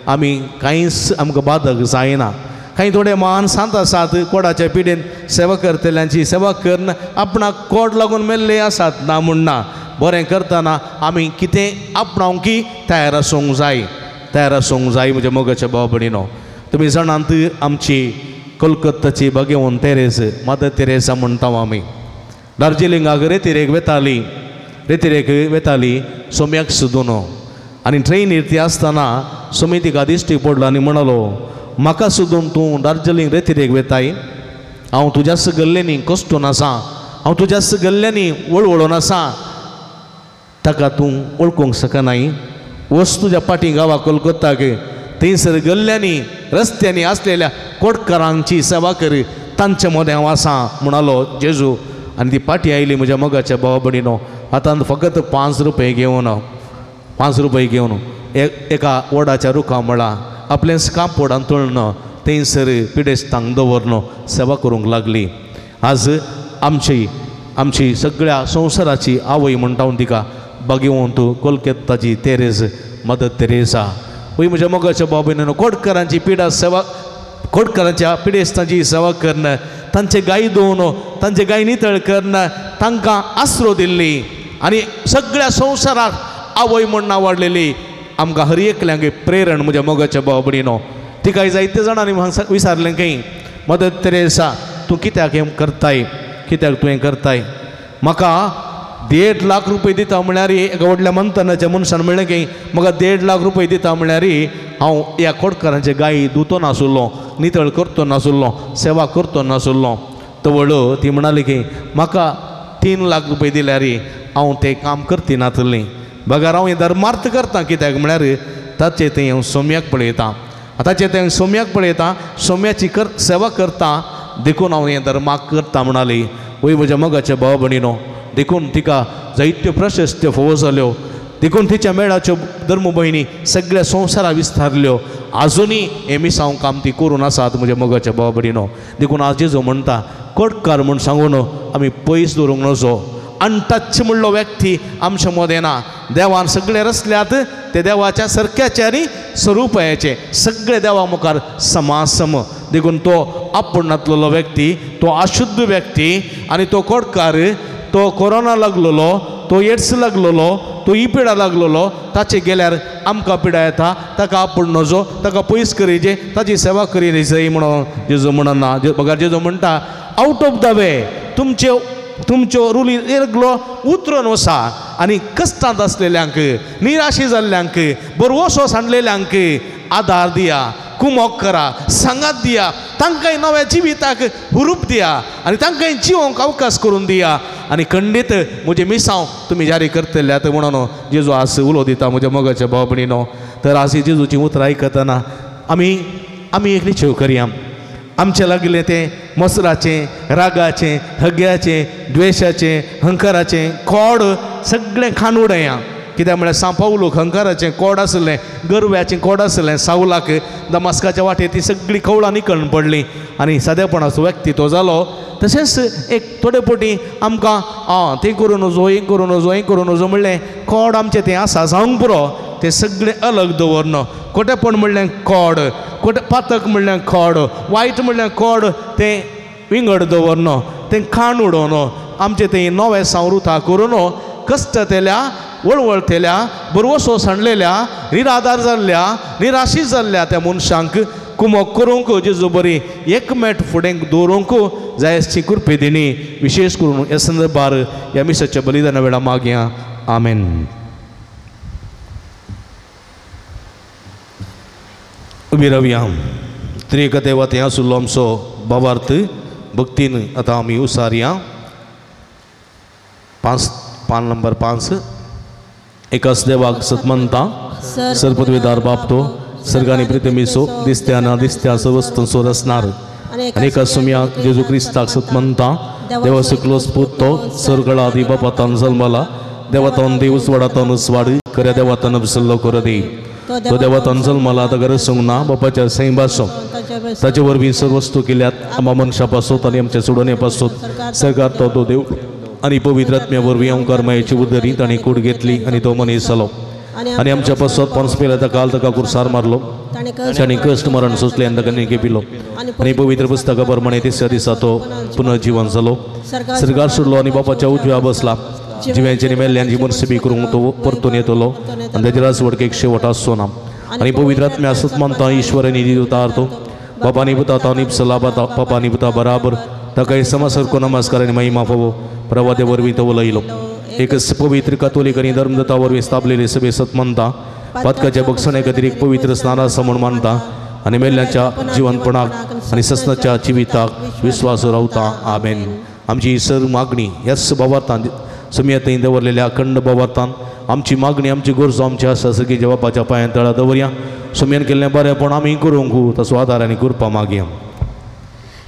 आमी कांयच आमकां बादक जायना. कांय थोडे महान सांत आसात कोडाच्या पिडेन सेवा करतल्यांची सेवा करून आपणाक कोड लागून मेल्ले आसात ना म्हूण ना. बरें करतना आमी कितें आपणावंकी तयार आसूंक जाय, तयार आसूंक जाय म्हज्या मोगाच्या भाव भयणीनो. तुमी जाणांत आमची कोलकत्ताची भाग्यवंत तेरेज, मदर तेरेसा म्हणटा आमी. दार्जिलिंगाक रेतिरेक वेताली, रेतिरेक वेताली सोम्याक सुदून आनी ट्रेनीर ती आसतना सोमी तिका दिश्टी पडलो आनी म्हणलो, म्हाका सुदून तूं दार्जिलिंग रेतिरेक वेताय, हांव तुज्याच गल्ल्यांनी कश्टून आसा, हांव तुज्याच गल्ल्यांनी वळवळून आसा, ताका तूं वळखूंक शकनाय, वच तुज्या पाटी गांवा कोलकत्ताक, थंयसर गल्ल्यांनी रस्त्यांनी आसलेल्या कोटकारांची सेवा कर, तांचे मदें हांव आसा म्हणालो जेजू. आनी ती पाटी आयली म्हज्या मोगाच्या भावा भयणीनो, हातांत फकत 5 रुपये घेवन, 5 रुपये घेवन एका वडाच्या रुखा मळा आपलें कापड अंतळून थंयसर पिडेस्तांक दवरून सेवा करूंक लागली. आज आमची आमची सगळ्या संवसाराची आवय म्हणटा हांव तिका, भाग्यवंत कोलकत्ताची तेरेज, मदर तेरेसा. वय म्हज्या मोगाच्या भाव भयणीनो, कोटकारांची पिडा सेवा, कोटकारांच्या पिडेस्तांची सेवा करून तांचे गाय धुवन तांचे गाय नितळ करून तांकां आसरो दिल्ली आनी सगळ्या संवसाराक आवय म्हूण नांवाडलेली आमकां हर एकल्यांक प्रेरण म्हज्या मोगाच्या भाव भयणीनो. तिका जायते जाणांनी विचारलें खंय, मदर तेरेसा तूं कित्याक हें करताय, कित्याक तूं हें करताय, म्हाका 1.5 लाख रुपये दिता म्हळ्यार एका व्हडल्या मंथनाच्या मनशान म्हणलें की म्हाका 1.5 लाख रुपये दिता म्हळ्यार हांव ह्या कोटकारांचे गायी धुतो नासुल्लो, नितळ करतो नासुल्लो, सेवा करतो नासुल्लो. तवळ ती म्हणाली की म्हाका 3 लाख रुपये दिल्यार हांव तें काम करती नातलें, बगर हांव हें धर्मार्थ करता, कित्याक म्हळ्यार ताचें तें हांव सोम्याक पळयतां, ताचें तें सोम्याक पळयतां, सोम्याची सेवा करता, देखून हांव हें धर्माक करता म्हणाली. वय म्हज्या मोगाच्या भाव भयणीनो, देखून तिका जायत्यो प्रशस्त्यो फावो जाल्यो, देखून तिच्या मेळाच्यो धर्म भयणी सगळ्या संवसारा विस्तारल्यो. आजुनूय हें मिसांव काम ती करून आसात म्हज्या मोगाच्या भाव भयणीनो. देखून आज जेजू म्हणटा, कोटकार म्हूण सांगून आमी पयस दवरूंक नजो. अनटच म्हणलो व्यक्ती आमच्या मदें ना. देवान सगळे रचल्यात ते देवाच्या सारक्याचे आनी स्वरुपाचे, सगळे देवा मुखार समासम. देखून तो आपूण नातलेलो व्यक्ती, तो अशुद्ध व्यक्ती आनी तो कोटकार, तो कोरोना लागलेलो, तो एड्स लागलोलो, तो ही पिडा लागलोलो, ताचे गेल्यार आमकां पिडा येता, ताका आपूण नजो, ताका पयस करीजे, ताची सेवा करी जाय म्हणून जेजू म्हणना. बगर जेजू म्हणटा आवट ऑफ the way, तुमच्यो तुमच्यो रुली एकलो उतरून वसा आनी कश्टांत आसलेल्यांक, निराशी जाल्ल्यांक, बरवसो सांडलेल्यांक आदार दिया, कुमोक करा, सांगात दिया, तांकांय नव्या जिविताक हुरूप दिया आनी तांकांय जिवोंक अवकाश करून दिया आनी खंडीत म्हजें मिसांव तुमी जारी करतले आतां म्हणून जेजू आज उलो दिता म्हज्या मोगाच्या भाव भयणीनो. तर आज जेजूची उतरां आयकतना आमी आमी एक निश्चय करया. आमचें लागलें तें मसराचें, रागाचें, हग्याचें, द्वेशाचें, हंकाराचें कोड सगळें खाण उडया. कित्याक म्हळ्यार सांपावलोक हंकाराचें कोड आसलें, गरव्याचें कोड आसलें, सावलाक दमास्काच्या वाटेर ती सगळीं कवळां निकळून पडलीं आनी सादेपणाचो व्यक्ती तो जालो. तशेंच एक थोडे फावटी आमकां आं तें करूं नजो, हें करूं नजो, हें करूं नजो म्हणलें कोड आमचें तें आसा जावंक पुरो, तें सगळें अलग दवरन. कोटेपण म्हणलें कोड, कोटे पातक म्हणलें कोड, वायट म्हणलें कोड, तें विंगड दवरन, तें खाण उडोवन आमचें तें नवें सांवरुता करून कश्टतेल्या, वळवळतेल्या, बरवसो सांडलेल्या, निराधार जाल्ल्या, निराशी जाल्ल्या त्या मनशांक कुमोक करूंक जेजू बरी एकमेट फुडें दवरूंक जाय आसची कृपे दिणी विशेष करून ह्या संदर्भार ह्या मिसाच्या बलिदाना वेळा मागया. आमेन. उबी रावया. त्रिएक देवा थंय आशिल्लो आमचो भावार्थ भक्तीन आतां आमी उसारया. पांच पान नंबर 5. एकाच देवाक सतमनता सर्पदवेदार बाप तो सर्गानी प्रितमिसो दिसत्या ना दिसत्या सर्वस्तंसो रसणार आनी एका सुम्या जेजू क्रिस्ताक सतमनता देवा सुकलोस पूत तो सर्गळा आदी बापातान जल्मला देवातान देव उजवाडातान उजवाड खऱ्या देवातान अबसल्लो कर दी तो देवातान जल्मला ताका रसूंक ना बापाच्या सैंबासो ताचे वरवीं सर्व वस्तू केल्यात आमा मनशा पासत आनी आमच्या सोडोवणे पासत सरकार तो तो देव आनी पवित्र आत्म्या वरवीं ओंकार मायेची उदरी ताणें कूड घेतली आनी तो मनीस जालो आनी आमच्या पासत पॉन्स पिलाता काल ताका कुर्सार मारलो ताणें कश्ट मरण सोंसलें आनी ताका निके पिलो आनी पवित्र पुस्तका प्रमाणे तिसऱ्या दिसा तो पुनर्जिवन जालो सरकार सोडलो आनी बापाच्या उजव्या बसला जिव्यांचे आनी मेल्ल्यांची मनसबी करूंक तो परतून येतलो आनी ताचे राजवडकेक शेवट आसचो ना आनी पवित्र आत्म्या सत मानता ईश्वर आनी दिवता तो बापानी पुता तो निपसला बापानी पुता बराबर ताका समासारको नमस्कार आनी महिमा फावो प्रवादे वरवीं तो उलयलो. एकच पवित्र कातोलीक आनी धर्मदता वरवीं स्थापलेले सभे सत मानता पातकाच्या बक्षणे खातीर एक पवित्र स्नान आसा म्हूण मानता आनी मेल्ल्याच्या जिवनपणाक आनी ससनाच्या जिविताक विश्वास रावता. आमेन. आमची सर मागणी ह्याच भावार्थान समिया थंय दवरलेल्या अखंड भावार्थान आमची मागणी, आमची गरजो, आमची आसा सगळी ज्या बापाच्या पांयान तळा दवरया. समियान केल्लें बरें पण आमी करूंक तसो आदार आनी कृपा मागया.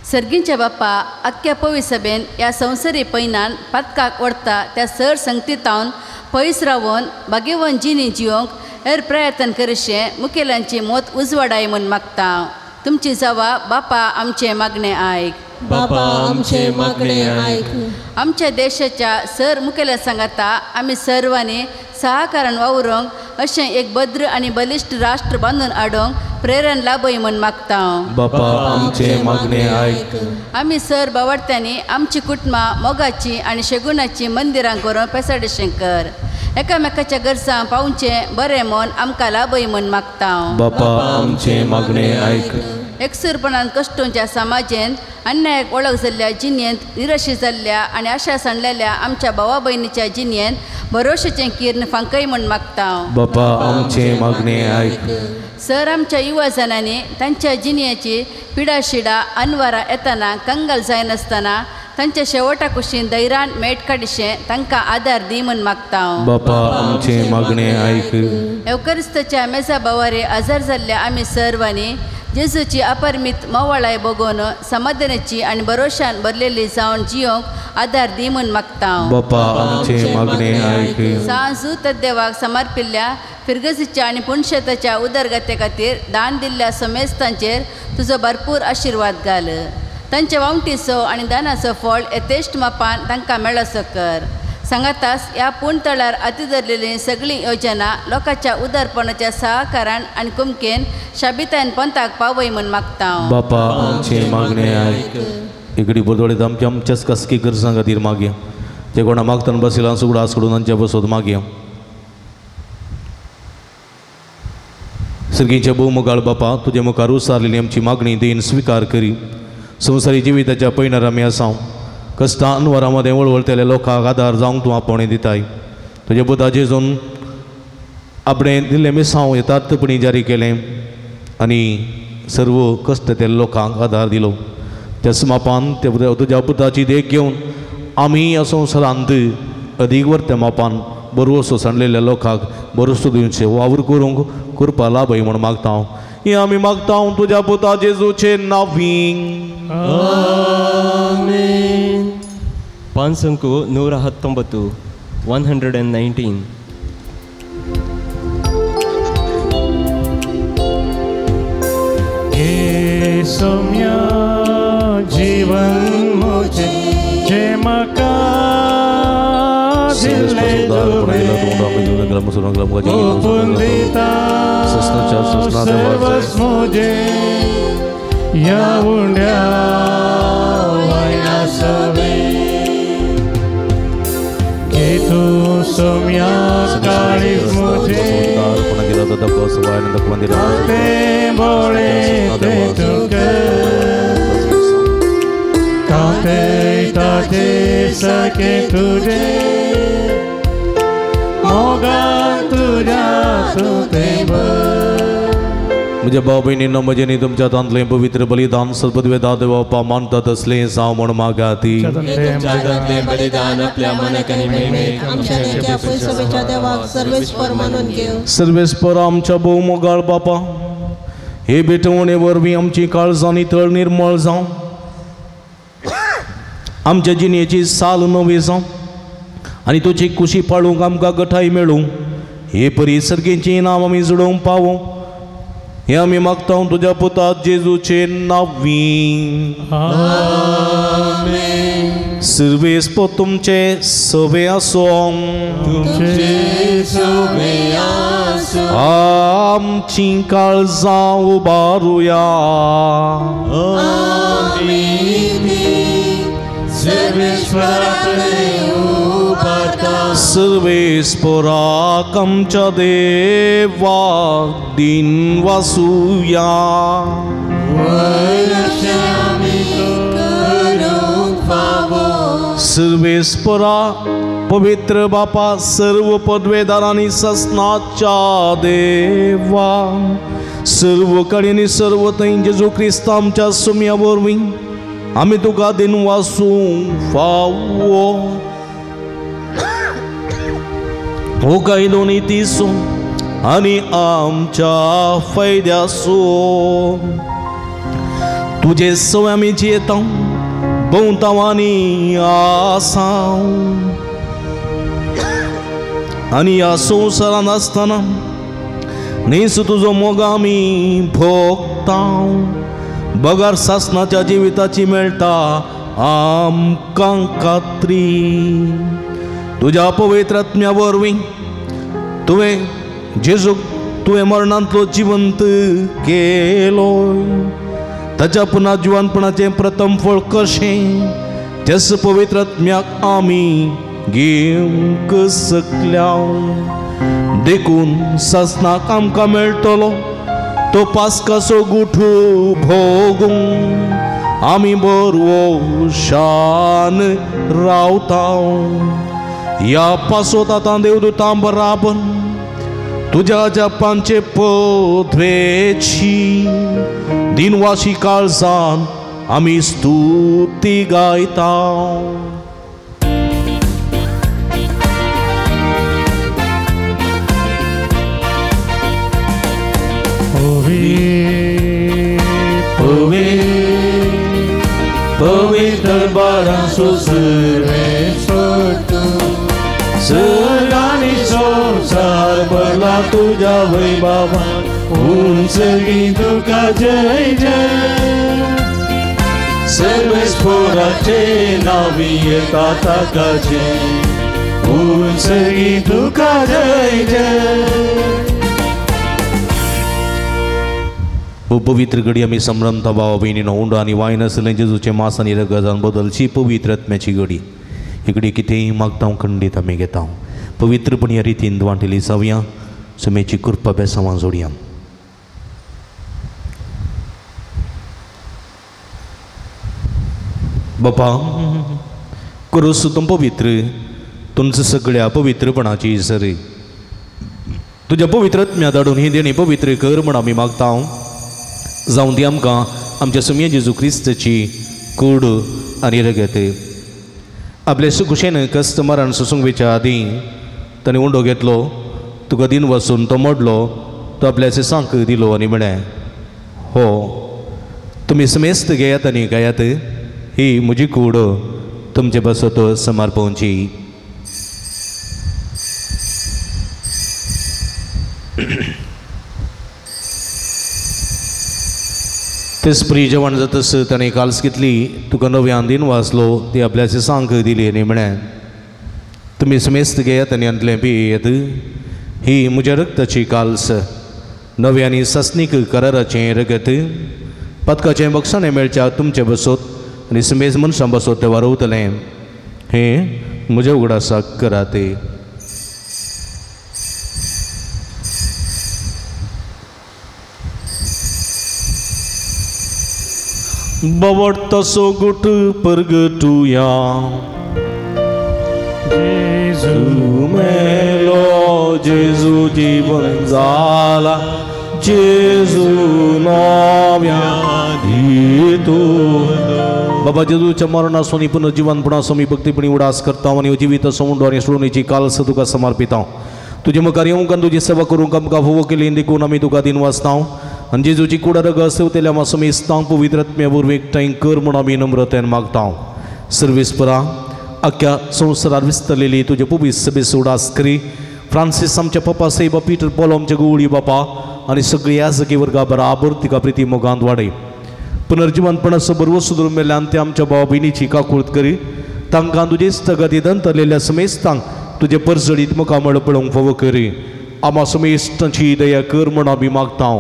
सर्गींच्या बाप्पा आख्ख्या पवी सभेन ह्या संवसारी पैनान पातकाक ओडटा त्या सर संगतीतावन पयस रावन भाग्यवन जिणी जिवंक हेर प्रयत्न करशें मुखेल्यांची मोत उजवाडाय म्हूण मागता. तुमची जावा बापा आमचें मागणें आयक. बापा आमचें मागणें आयक. आमच्या देशाच्या सर मुखेल्या सांगाता आमी सर्वांनी सहकारान वावरूंक अशें एक भद्र आनी बलिश्ट राष्ट्र बांदून हाडूंक प्रेरण लाभय म्हूण मागता. बापा आमचें मागणें आयक. आमी सर बावडत्यांनी आमची कुटुंबां मोगाची आनी शेगुणाची मंदिरां करून पेसाडेशें कर एकामेकाच्या गरजांक पावचें बरें मन आमकां लाभय म्हूण मागता. बापा आमचें मागणें आयक. एकसूरपणान कश्टोंच्या समाजेंत अन्यायाक वळख जाल्ल्या जिणेंत निराशी जाल्ल्या आनी आशा सांडलेल्या आमच्या भावा भयणीच्या जिणेंत भरोशेचें किर्ण फांकय म्हूण मागता. बापा आमचें मागणें आयक. सर आमच्या युवा जणांनी तांच्या जिणेची पिडाशिडा अनवारा येतना कंगाल जायनासतना तांच्या शेवटा कुशीन धैर्यान मेट काडिशें तांकां आदार दी म्हूण मागता. बापा आमचें मागणें आयक. एवकरिस्ताच्या मेजा बावारे आजार जाल्ल्या आमी सर्वांनी जेजूची अपरमीत मोवाळाय बगोवन समाधानाची आनी भरोशान भरलेली जावन जियोंक आदार दी म्हूण मागता. बापा आमचें मागणें आयक. सांजू तद्देवाक समर्पिल्ल्या फिरगजीच्या आनी पुणशेताच्या उदरगते खातीर दान दिल्ल्या समेस्तांचेर तुजो भरपूर आशिर्वाद घाल. तांच्या वावटीचो आनी दानाचो फळ यथेश्ट मापान तांकां मेळसो कर. सांगातास ह्या पूण तळार हाती धरलेली सगळी योजना लोकांच्या उदारपणाच्या सहकारान आनी कुमकेन शाबितायन पंथाक पावय म्हूण मागता. बापा आमचें मागणें आयक. इगडी बोरदोळीत आमच्या आमच्याच खासगी गरजां खातीर मागया. जे कोणा मागताना बसिलां सुगडास कडून आमच्या बसोत मागया. सर्गींच्या भोवमुगाळ बापा, तुजे मुखार उसारलेली आमची मागणी देईन स्विकार करी. संवसारी जिविताच्या पयणार आमी आसा, कश्टां अनवरां मदें वळवळतल्या लोकांक आदार जावंक तूं आपोवणें दिताय. तुज्या पुता जेजून आपणें दिल्लें मिसांव यथार्थपणी जारी केलें आनी सर्व कश्ट त्या लोकांक आदार दिलो. त्या मापान त्या तुज्या पुताची देख घेवन आमी ह्या संवसारांत अदीक वर्त्या मापान बरोसो सांडलेल्या लोकांक बरोसो दिवचें वावर करूंक कृपा लाभय म्हूण मागता. हें आमी मागता तुज्या पुता जेजूचे नांवीं. आमेन. 519 119. हे सौम्या जीवन मुझे जे मका दिले सर्वस मुझे या उंड्या वायना सवे घे तू सौम्या काळीज मुझे ते बोळे ते तुका काते ताजे सखे तुझे मोगान तुझ्या तुते म्हज्या भाव भयणींनो, म्हजें तुमच्या तांतलें पवित्र बलिदान सदपदवेदा देवपा मानता तसलें जावं म्हूण मागाती. सर्वेस्पर आमच्या भोव मोगाळ बापा, हे भेटवणे वरवीं आमची काळजां नितळ निर्मळ जावं, आमच्या जिणेची साल नवी जावं आनी तुजी कुशी पाळूंक आमकां गठाय मेळूं. हे परी सर्गेचीं नांव आमी जुडोवंक पावूं हें आमी मागता तुज्या पुता जेजूचे नांवीं. आमेन. सर्वेस्पर तुमचे सवे आसूं. आमची काळजां उबारुया. सर्वेस्पराक आमच्या देवाक दिन वासुया. सर्वेस्परा पवित्र बापा, सर्व पदवेदारांनी ससनाच्या देवा, सर्व कडेन सर्व थंय जेजू क्रिस्त आमच्या सुम्या वरवीं आमी तुका दिन वासूं फावो. हो कायदो नितीसो आनी आमच्या फायद्यासो तुजे सवय आमी जियेता भोंवता आनी आसा आनी ह्या संवसारांत आसतना न्हीस तुजो मोग आमी भोगता. बगर सासनाच्या जिविताची मेळटा आमकां खात्री. तुज्या पवित्र आत्म्या वरवीं तुवें जेजूक तुवें मरणांतलो जिवंत केलो. ताच्या पुना जिवनपणाचें प्रथम फळ कशें त्याच पवित्र आत्म्याक आमी घेवंक शकल्या. देखून सासनाक आमकां मेळटलो तो पास्काचो गुठू भोगूंक आमी बरो शान रावता. ह्या पासोत आतां देवदूतां बराबर तुज्या जपांचे पदवेची दिनवाशी काळजान आमी स्तुती गायता. पवित्र बारासो सर्वेश्वर सर्गानी संसार भरला तुझ्या वैभवान, उंचगी तुका जय जय. सर्वेश्वराचे नावी येता ताकाचे, उंचगी तुका जय जय. पवित्र घडी आमी संभ्रमता भावा भयणीनो, उंडो आनी वायन आसलें जेजूचें मास आनी रगतान बदलची पवित्र आत्म्याची घडी. इकडे कितेंय मागता खंडीत आमी घेता. पवित्रपण ह्या रितीन वांटेली जावया. सुमेची कृपा बेसांवां जोडया. बापा करूस तूं पवित्र तुमचं सगळ्या पवित्रपणाची सरी तुज्या पवित्र आत्म्या धाडून ही देणी पवित्र कर म्हण आमी मागता. जावं ती आमकां आमच्या सुमये जेजू क्रिस्ताची कूड आनी रगत. आपले सुखुशेन कस्त मरण सोसूंक वेच्या आदीं ताणें उंडो घेतलो, तुका दिन वसून तो मोडलो, तो आपल्या सांक दिलो आनी म्हळें, हो तुमी समेस्त घेयात आनी गायात, ही म्हजी कूड तुमचे पासत समर्पणची. तेच प्री जेवण जातस ताणें काल्स घेतली, तुका नव्यान दिन वाचलो, ती आपल्या सांक दिली आनी म्हळें, तुमी समेस्त घेयात आनी हांतलें पियेत, ही म्हज्या रक्ताची काल्स, नव्या आनी सासणीक कराराचें रगत, पदकाचें बक्षाणें मेळच्या तुमचे बसोत आनी समेज मनशां बसोत तें वारवतलें, हें म्हज्या उगडासाक करात. बवड तसो गुट परगटुया जेजू मेलो, जेजू जीवन जाला, जेजू नव्या दितो. बाबा जेजूच्या मरणासून पुनर्जीवनपणासो आमी भक्तीपणी उडास करता आनी जिवीत सौंडो आनी सोडणीची कालस तुका समर्पिता. तुजे मुखार येवंक आनी तुजी सेवा करूंक आमकां फावो केली देखून आमी तुका दिन वाचता. आनी जेजूची कुडा रगत सेवतेल्या मासमेस्तांक पवित्र आत्म्या वरवीं एकठांय कर म्हूण आमी नम्रतेन मागता. सर्वेस्परा आख्या संवसारार विस्तरलेली तुजे पवित्र सभेचो उडास करी. फ्रांसीस आमच्या पप्पा साहेब, पीटर पॉल आमच्या गुवळी बापा आनी सगळी याजकी वर्गा बराबर तिका प्रिती मोगांत वाडय. पुनर्जीवनपणाचो बरवो सुदरून मेल्ल्यान ते आमच्या भाव भयणीची काकूळत करी. तांकां तुजे स्थगती दंतरलेल्या समेस्तांक तुजे परजळीत मुखामळ पळोवंक फावो करी. आमा समेस्तांची दया कर म्हूण आमी मागता.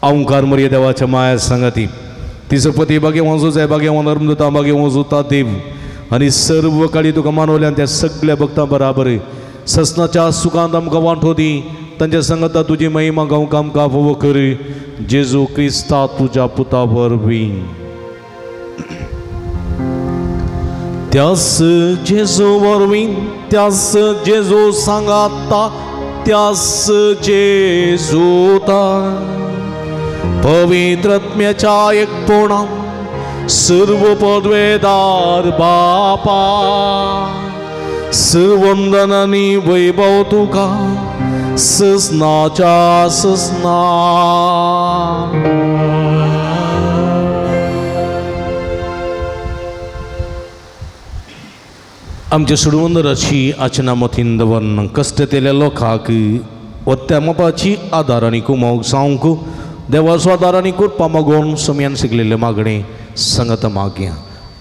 ओंकार मरिया देवाच्या माया सांगाती तिचो पती भाग्यवान जाय, भाग्यवान अरुंदता, भाग्यवान जोता देव आनी सर्व काळी तुका मानवल्यान त्या सगळ्या भक्तां बराबर ससनाच्या सुखांत आमकां वांटो दी. तांच्या सांगाता तुजी महिमा गावंक आमकां फावो करी. जेजू क्रिस्ता तुज्या पुता वरवीं. त्यास जेजू वरवीं, त्यास जेजू सांगाता, त्यास जेजूता पवित्र आत्म्याच्या एकपणा सर्व पदवेदार बापा सर्वंदन आनी वैभव तुका ससनाच्या ससना. आमच्या सुडवंदराची आचना मतीन दवरन कश्ट केल्ल्या लोकांक वत्त्या मोपाची आदार आनी कुमोक जावंक देवाचो आदार आनी कृपा मागून समयान शिकलेले मागणें संगत मागया.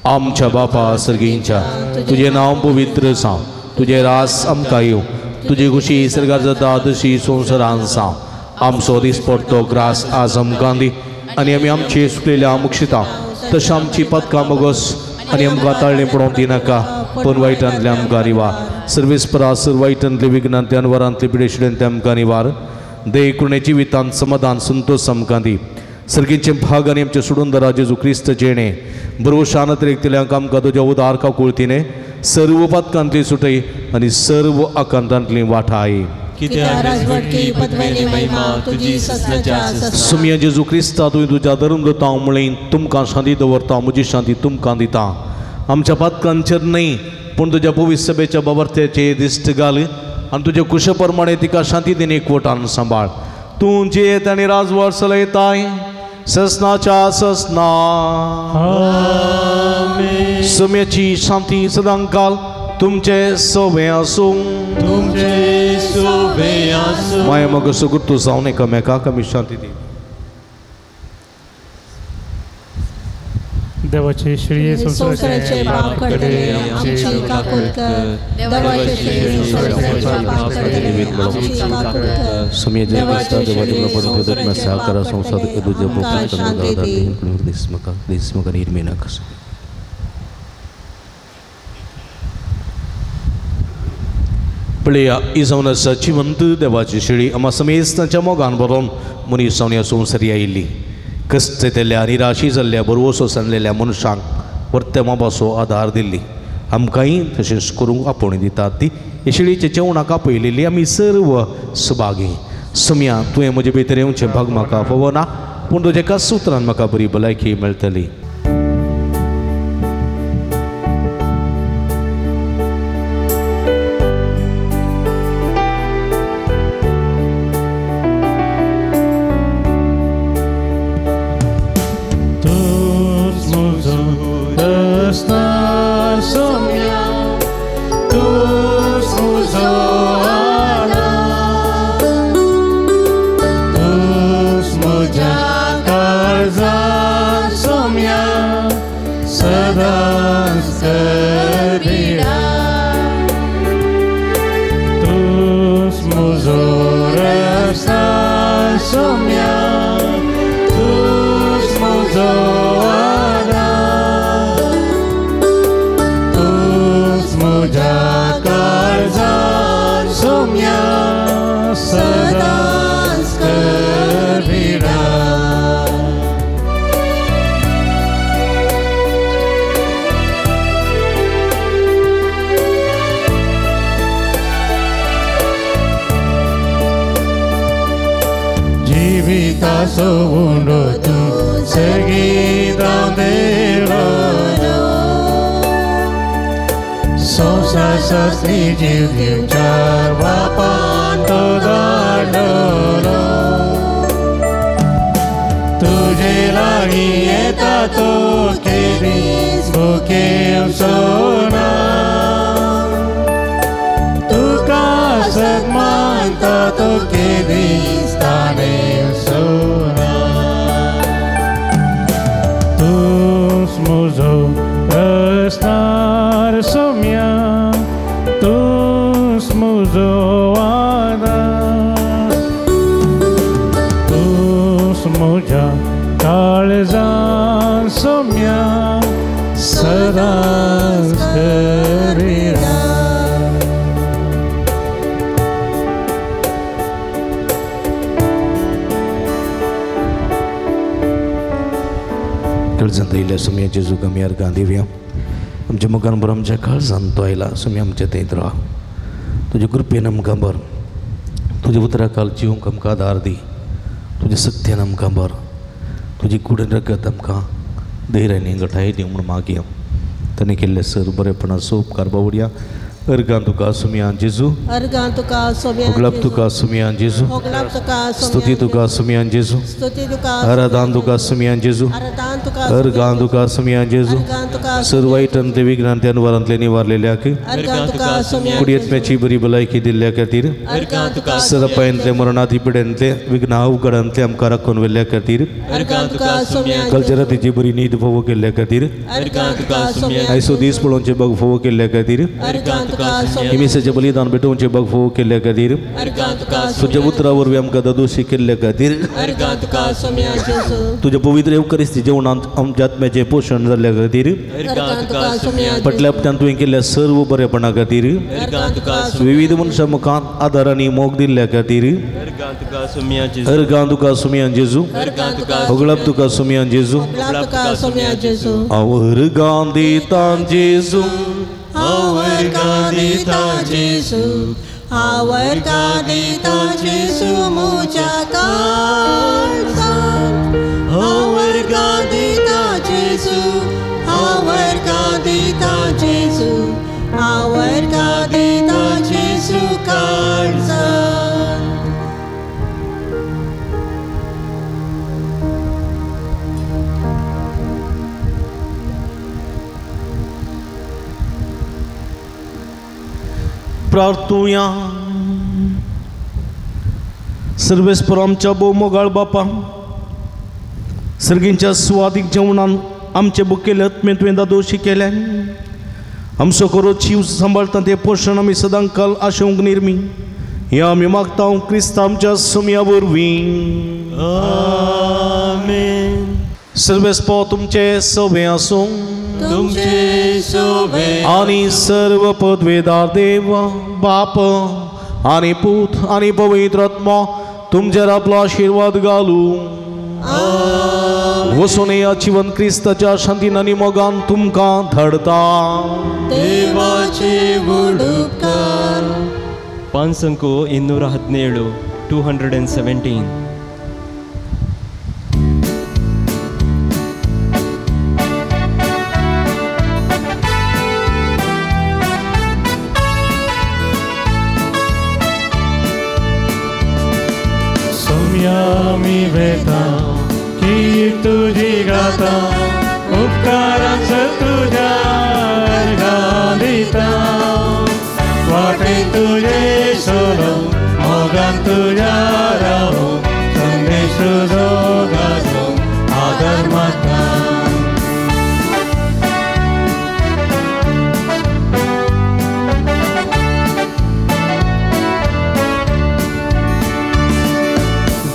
आमच्या बापा सर्गींच्या तुजें नांव पवित्र जावं, तुजें रास आमकां येवं, तुजी खुशी सर्गार जाता तशी संवसारान जावं. आमचो दिसपडतो ग्रास आज आमकां दी आनी आमी आमचे सुकलेल्या मुक्षिता तशें आमची पदकां मगोस आनी आमकां ताळणें पडोवंक दिनाका, पूण वायटांतले आमकां निवार. सर्वेस्परा सर वायटांतले विघ्नांतले अनवरांतले पिडेशिड्यांतले आमकां निवार. दे कृणे जिवितांत समाधान संतोष आमकां दी. सर्गीचे भाग आनी आमचे सोडून जेजू क्रिस्त जेणे बरोबर शानत रेखतल्यांक आमकां तुज्या उदार काकुळतीने सर्व पातकांतली सुटय आनी सर्व आकांतांतली वाठाय. सुमिया जेजू क्रिस्ता तुवें तुज्या धर्म दवरता म्हळें तुमकां शांती दवरता, म्हजी शांती तुमकां दिता. आमच्या पातकांचेर न्हय पूण तुज्या पवित्र सभेच्या बाबर्थ्याचे दिश्ट घाल आनी तुज्या कुशे प्रमाणे तिका शांती दिन एकवटान सांबाळ. तूं जियेत आनी राजवाड चलयताय ससनाच्या ससना. सुम्याची शांती सदांकाल तुमचे सोबे आसूं. तुमचे सोबे आसूं. माया मग सुगुर्तू जावन एकामेकाक आमी शांती दी. देवाचे श्री संवसाराचे पाप काडटले आमची काकूळ कर. देवाचे श्री संवसाराचे पाप काडटले आमची काकूळ कर. सुमिया जेजू क्रिस्ता देवाच्या प्रभू सहकारा संसार तुझ्या पवित्र दिसमका दिसमका निर्मिणा कसो. पळया ही जावन आसा जिवंत देवाची शेळी आमा समेज तांच्या मोगान बरोवन मनीस जावन ह्या संवसारी आयिल्ली कश्ट येतल्या निराशी जाल्ल्या बरवसो सांडलेल्या मनशांक परत्या मोबाचो आदार दिल्ली आमकांय तशेंच करूंक आपोवणी दितात ती हे शेळीच्या जेवणाक आपयलेली आमी सर्व सुभागी. सम्या तुवें म्हजे भितर येवचें भाग म्हाका फावना पूण तुज्या एका सुत्रान म्हाका बरी भलायकी मेळटली. सुम्या जेजू आमी अर्गां दिवया आमच्या मुखार बरो आमच्या काळजान तो आयला सुम्या आमच्या थंयत राव तुज्या कृपेन आमकां बर तुज्या उतरा काल जिवंक आमकां आदार दी तुज्या सक्तेन आमकां बर तुजी कुडीन रगत आमकां धैर्य आनी घटाय दी म्हूण मागया. ताणें केल्ले सर बरेपणाचो उपकार बावडया. अर्गां तुका सुम्या जेजू अर्गां तुका सोम्या होगलाप तुका सुम्या जेजू स्तुती तुका सुम्या जेजू आराधन तुका सुम्या जेजू अर्गां तुका सुम्या जेजू सर्व वायटांतले विघ्नांतले अनवरांतले निवारलेल्या कुडयेतम्याची बरी भलायकी दिल्ल्या खातीर सरपायांतले मरणाती पिड्यांतले विघ्न अवघडांतले आमकां राखून व्हेल्ल्या खातीर कालच्या रातीची बरी न्हीद फावो केल्ल्या खातीर आयसो दीस पळोवचे बग फावो केल्ल्या खातीर हिमेसाचें बलिदान भेटोवचें बग फावो केल्ल्या खातीर तुज्या उतरा वरवीं आमकां दादोशी केल्ल्या खातीर तुज्या पवित्र येवकरिस्ती जेवणांत आमच्या आत्म्याचें पोशण जाल्ल्या खातीर फाटल्या हप्त्यान तुवें केल्ल्या सर्व बरेपणा खातीर विविध मनशां मुखार आदार आनी मोग दिल्ल्या खातीर अर्गां तुका सुम्या जेजू होगळप तुका सुम्या जेजू हांव अर्गां दितां जेजू हांव दिता जेजू हांव दिता जेजू म्हज्या काळजांत हांव दिता जेजू हांव दिता जेजू हांव दिता जेजू काळजांत. प्रार्थुया. सर्वेस्पर आमच्या भोव मोगाळ बापा सर्गींच्या सुवादीक जेवणान आमचे बुकेले आत्मे तुवें दादोशी केल्यान आमचो करो जीव सांबाळटा तें पोशण आमी सदां काल आशोवंक निर्मी हें आमी मागता क्रिस्त आमच्या सुम्या वरवीं. आमेन. सर्वेस्पर तुमचे सवे आसूं. तुमचे सोवे आनी सर्व पदवेदार देव बाप आनी पूत आनी पवित्र आत्मो तुमचेर आपलो आशिर्वाद घालूं. वचून या जिवन क्रिस्ताच्या शांतीन आनी मोगान तुमकां धाडता. देवाचे उपकार. 517 217. सोम्यामी वेता की तुझी गाता उपकारांच तुझ्या अर्घां दिता वाटे तुझे सोलो मोगान तुझ्या रावो संदेश तुजो गाजो आदर माता.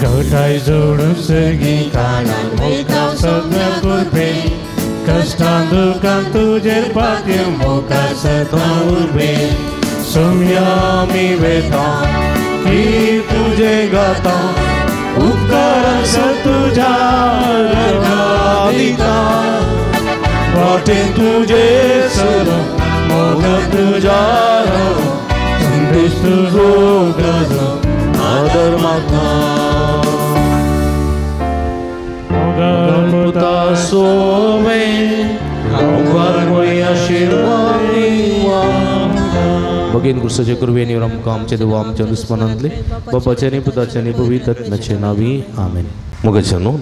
गवताय जोडून सगळी कानां वयता सगळ्या कुरपे कश्टां दुकान तुजेर पातयो मुखार सदां उर्बे सोम्यामी वेता की तुजे गाता उपकारांच तुज्या अर्घां दिता वाटेन तुजे सोलो मोगान तुज्या रावो संदेश तुजो गाजो आदर मागता. पुता सोवे भगीन क्रिस्ताचे कृपेन आमकां आमचे देवा आमच्या दुस्मनांतले बापाच्या आनी पुताच्या आनी पवित्र आत्म्याचे नांवी आमेन. मोगाच्या न्हू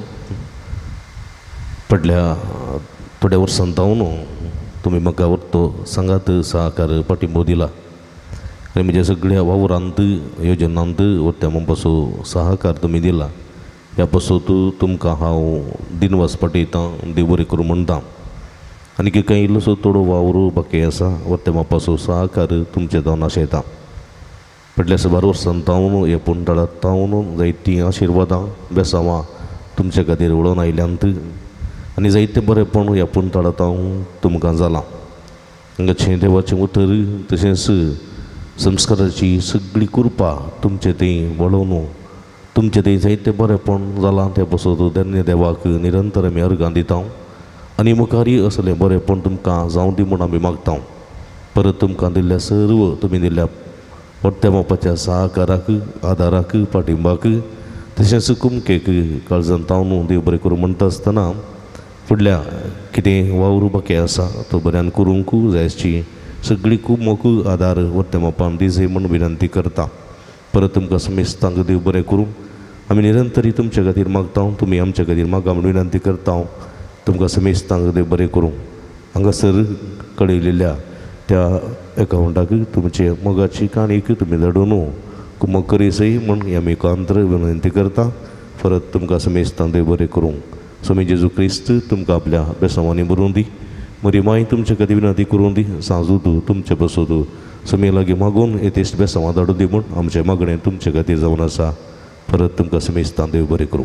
पडल्या थोड्या वर्सां जावन तुमी म्हाका तो सांगात सहकार पाठिंबो दिला आनी म्हज्या सगळ्या वावरांत योजनांत वरत्या म्हणपाचो सहकार तुमी दिला. ह्या पासत तुमकां हांव दिनवास पाठयतां, देव बरें करूं म्हणटा. आनी कांय इल्लोसो थोडो वावर बाकी आसा वरत्या मापाचो सहकार तुमचे जावन आशयता. फाटल्या साबार वर्सां जावन ह्या पुंडाळांत जावन जायतीं आशिर्वादां बेसांवां तुमचे खातीर उडोवन आयल्यांत आनी जायतें बरेंपण ह्या पुंडाळांत हांव तुमकां जालां. हांगाचें देवाचें उतर तशेंच संस्काराची सगळी कृपा तुमचे थंय वळोवन तुमचें थंय जायतें बरेंपण जालां. तें पासत धन्य देवाक निरंतर आमी अर्गां दिता आनी मुखारय असलें बरेंपण तुमकां जावं दी म्हूण आमी मागता. परत तुमकां दिल्ल्या सर्व तुमी दिल्ल्या वट्ट्या मापाच्या सहकाराक आदाराक पाठिंबाक तशेंच कुमकेक काळजान तावन देव बरें करूं म्हणटा आसतना फुडल्या कितें वावर बाकी आसा तो बऱ्यान करूंक जायची सगळी खूब मोक आदार वट्ट्या मापान दिजय म्हूण विनंती करता. परत तुमकां समेस्तांक देव बरें करूं. आमी निरंतरी तुमच्या खातीर मागता, तुमी आमच्या खातीर मागा म्हूण विनंती करता. तुमकां समेस्तांक देव बरें करूं. हांगासर कळयलेल्या त्या एकावंटाक तुमचे मोगाची काणीक तुमी धाडून कुमक करीसय म्हूण आमी एकांत्र विनंती करता. परत तुमकां समेस्तांक देव बरें करूं. स्वामी जेजू क्रिस्त तुमकां आपल्या बेसांवांनी बरोवन दी, म्हजी माय तुमचे खातीर विनंती करूं दी, सांजू तूं तुमचे बसो तूं स्वामी लागीं मागून येतेश्ट बेसांवां धाडूं दी म्हूण आमचें मागणें तुमचे खातीर जावन आसा. परत तुमकां समेस्तांक देव बरें करूं.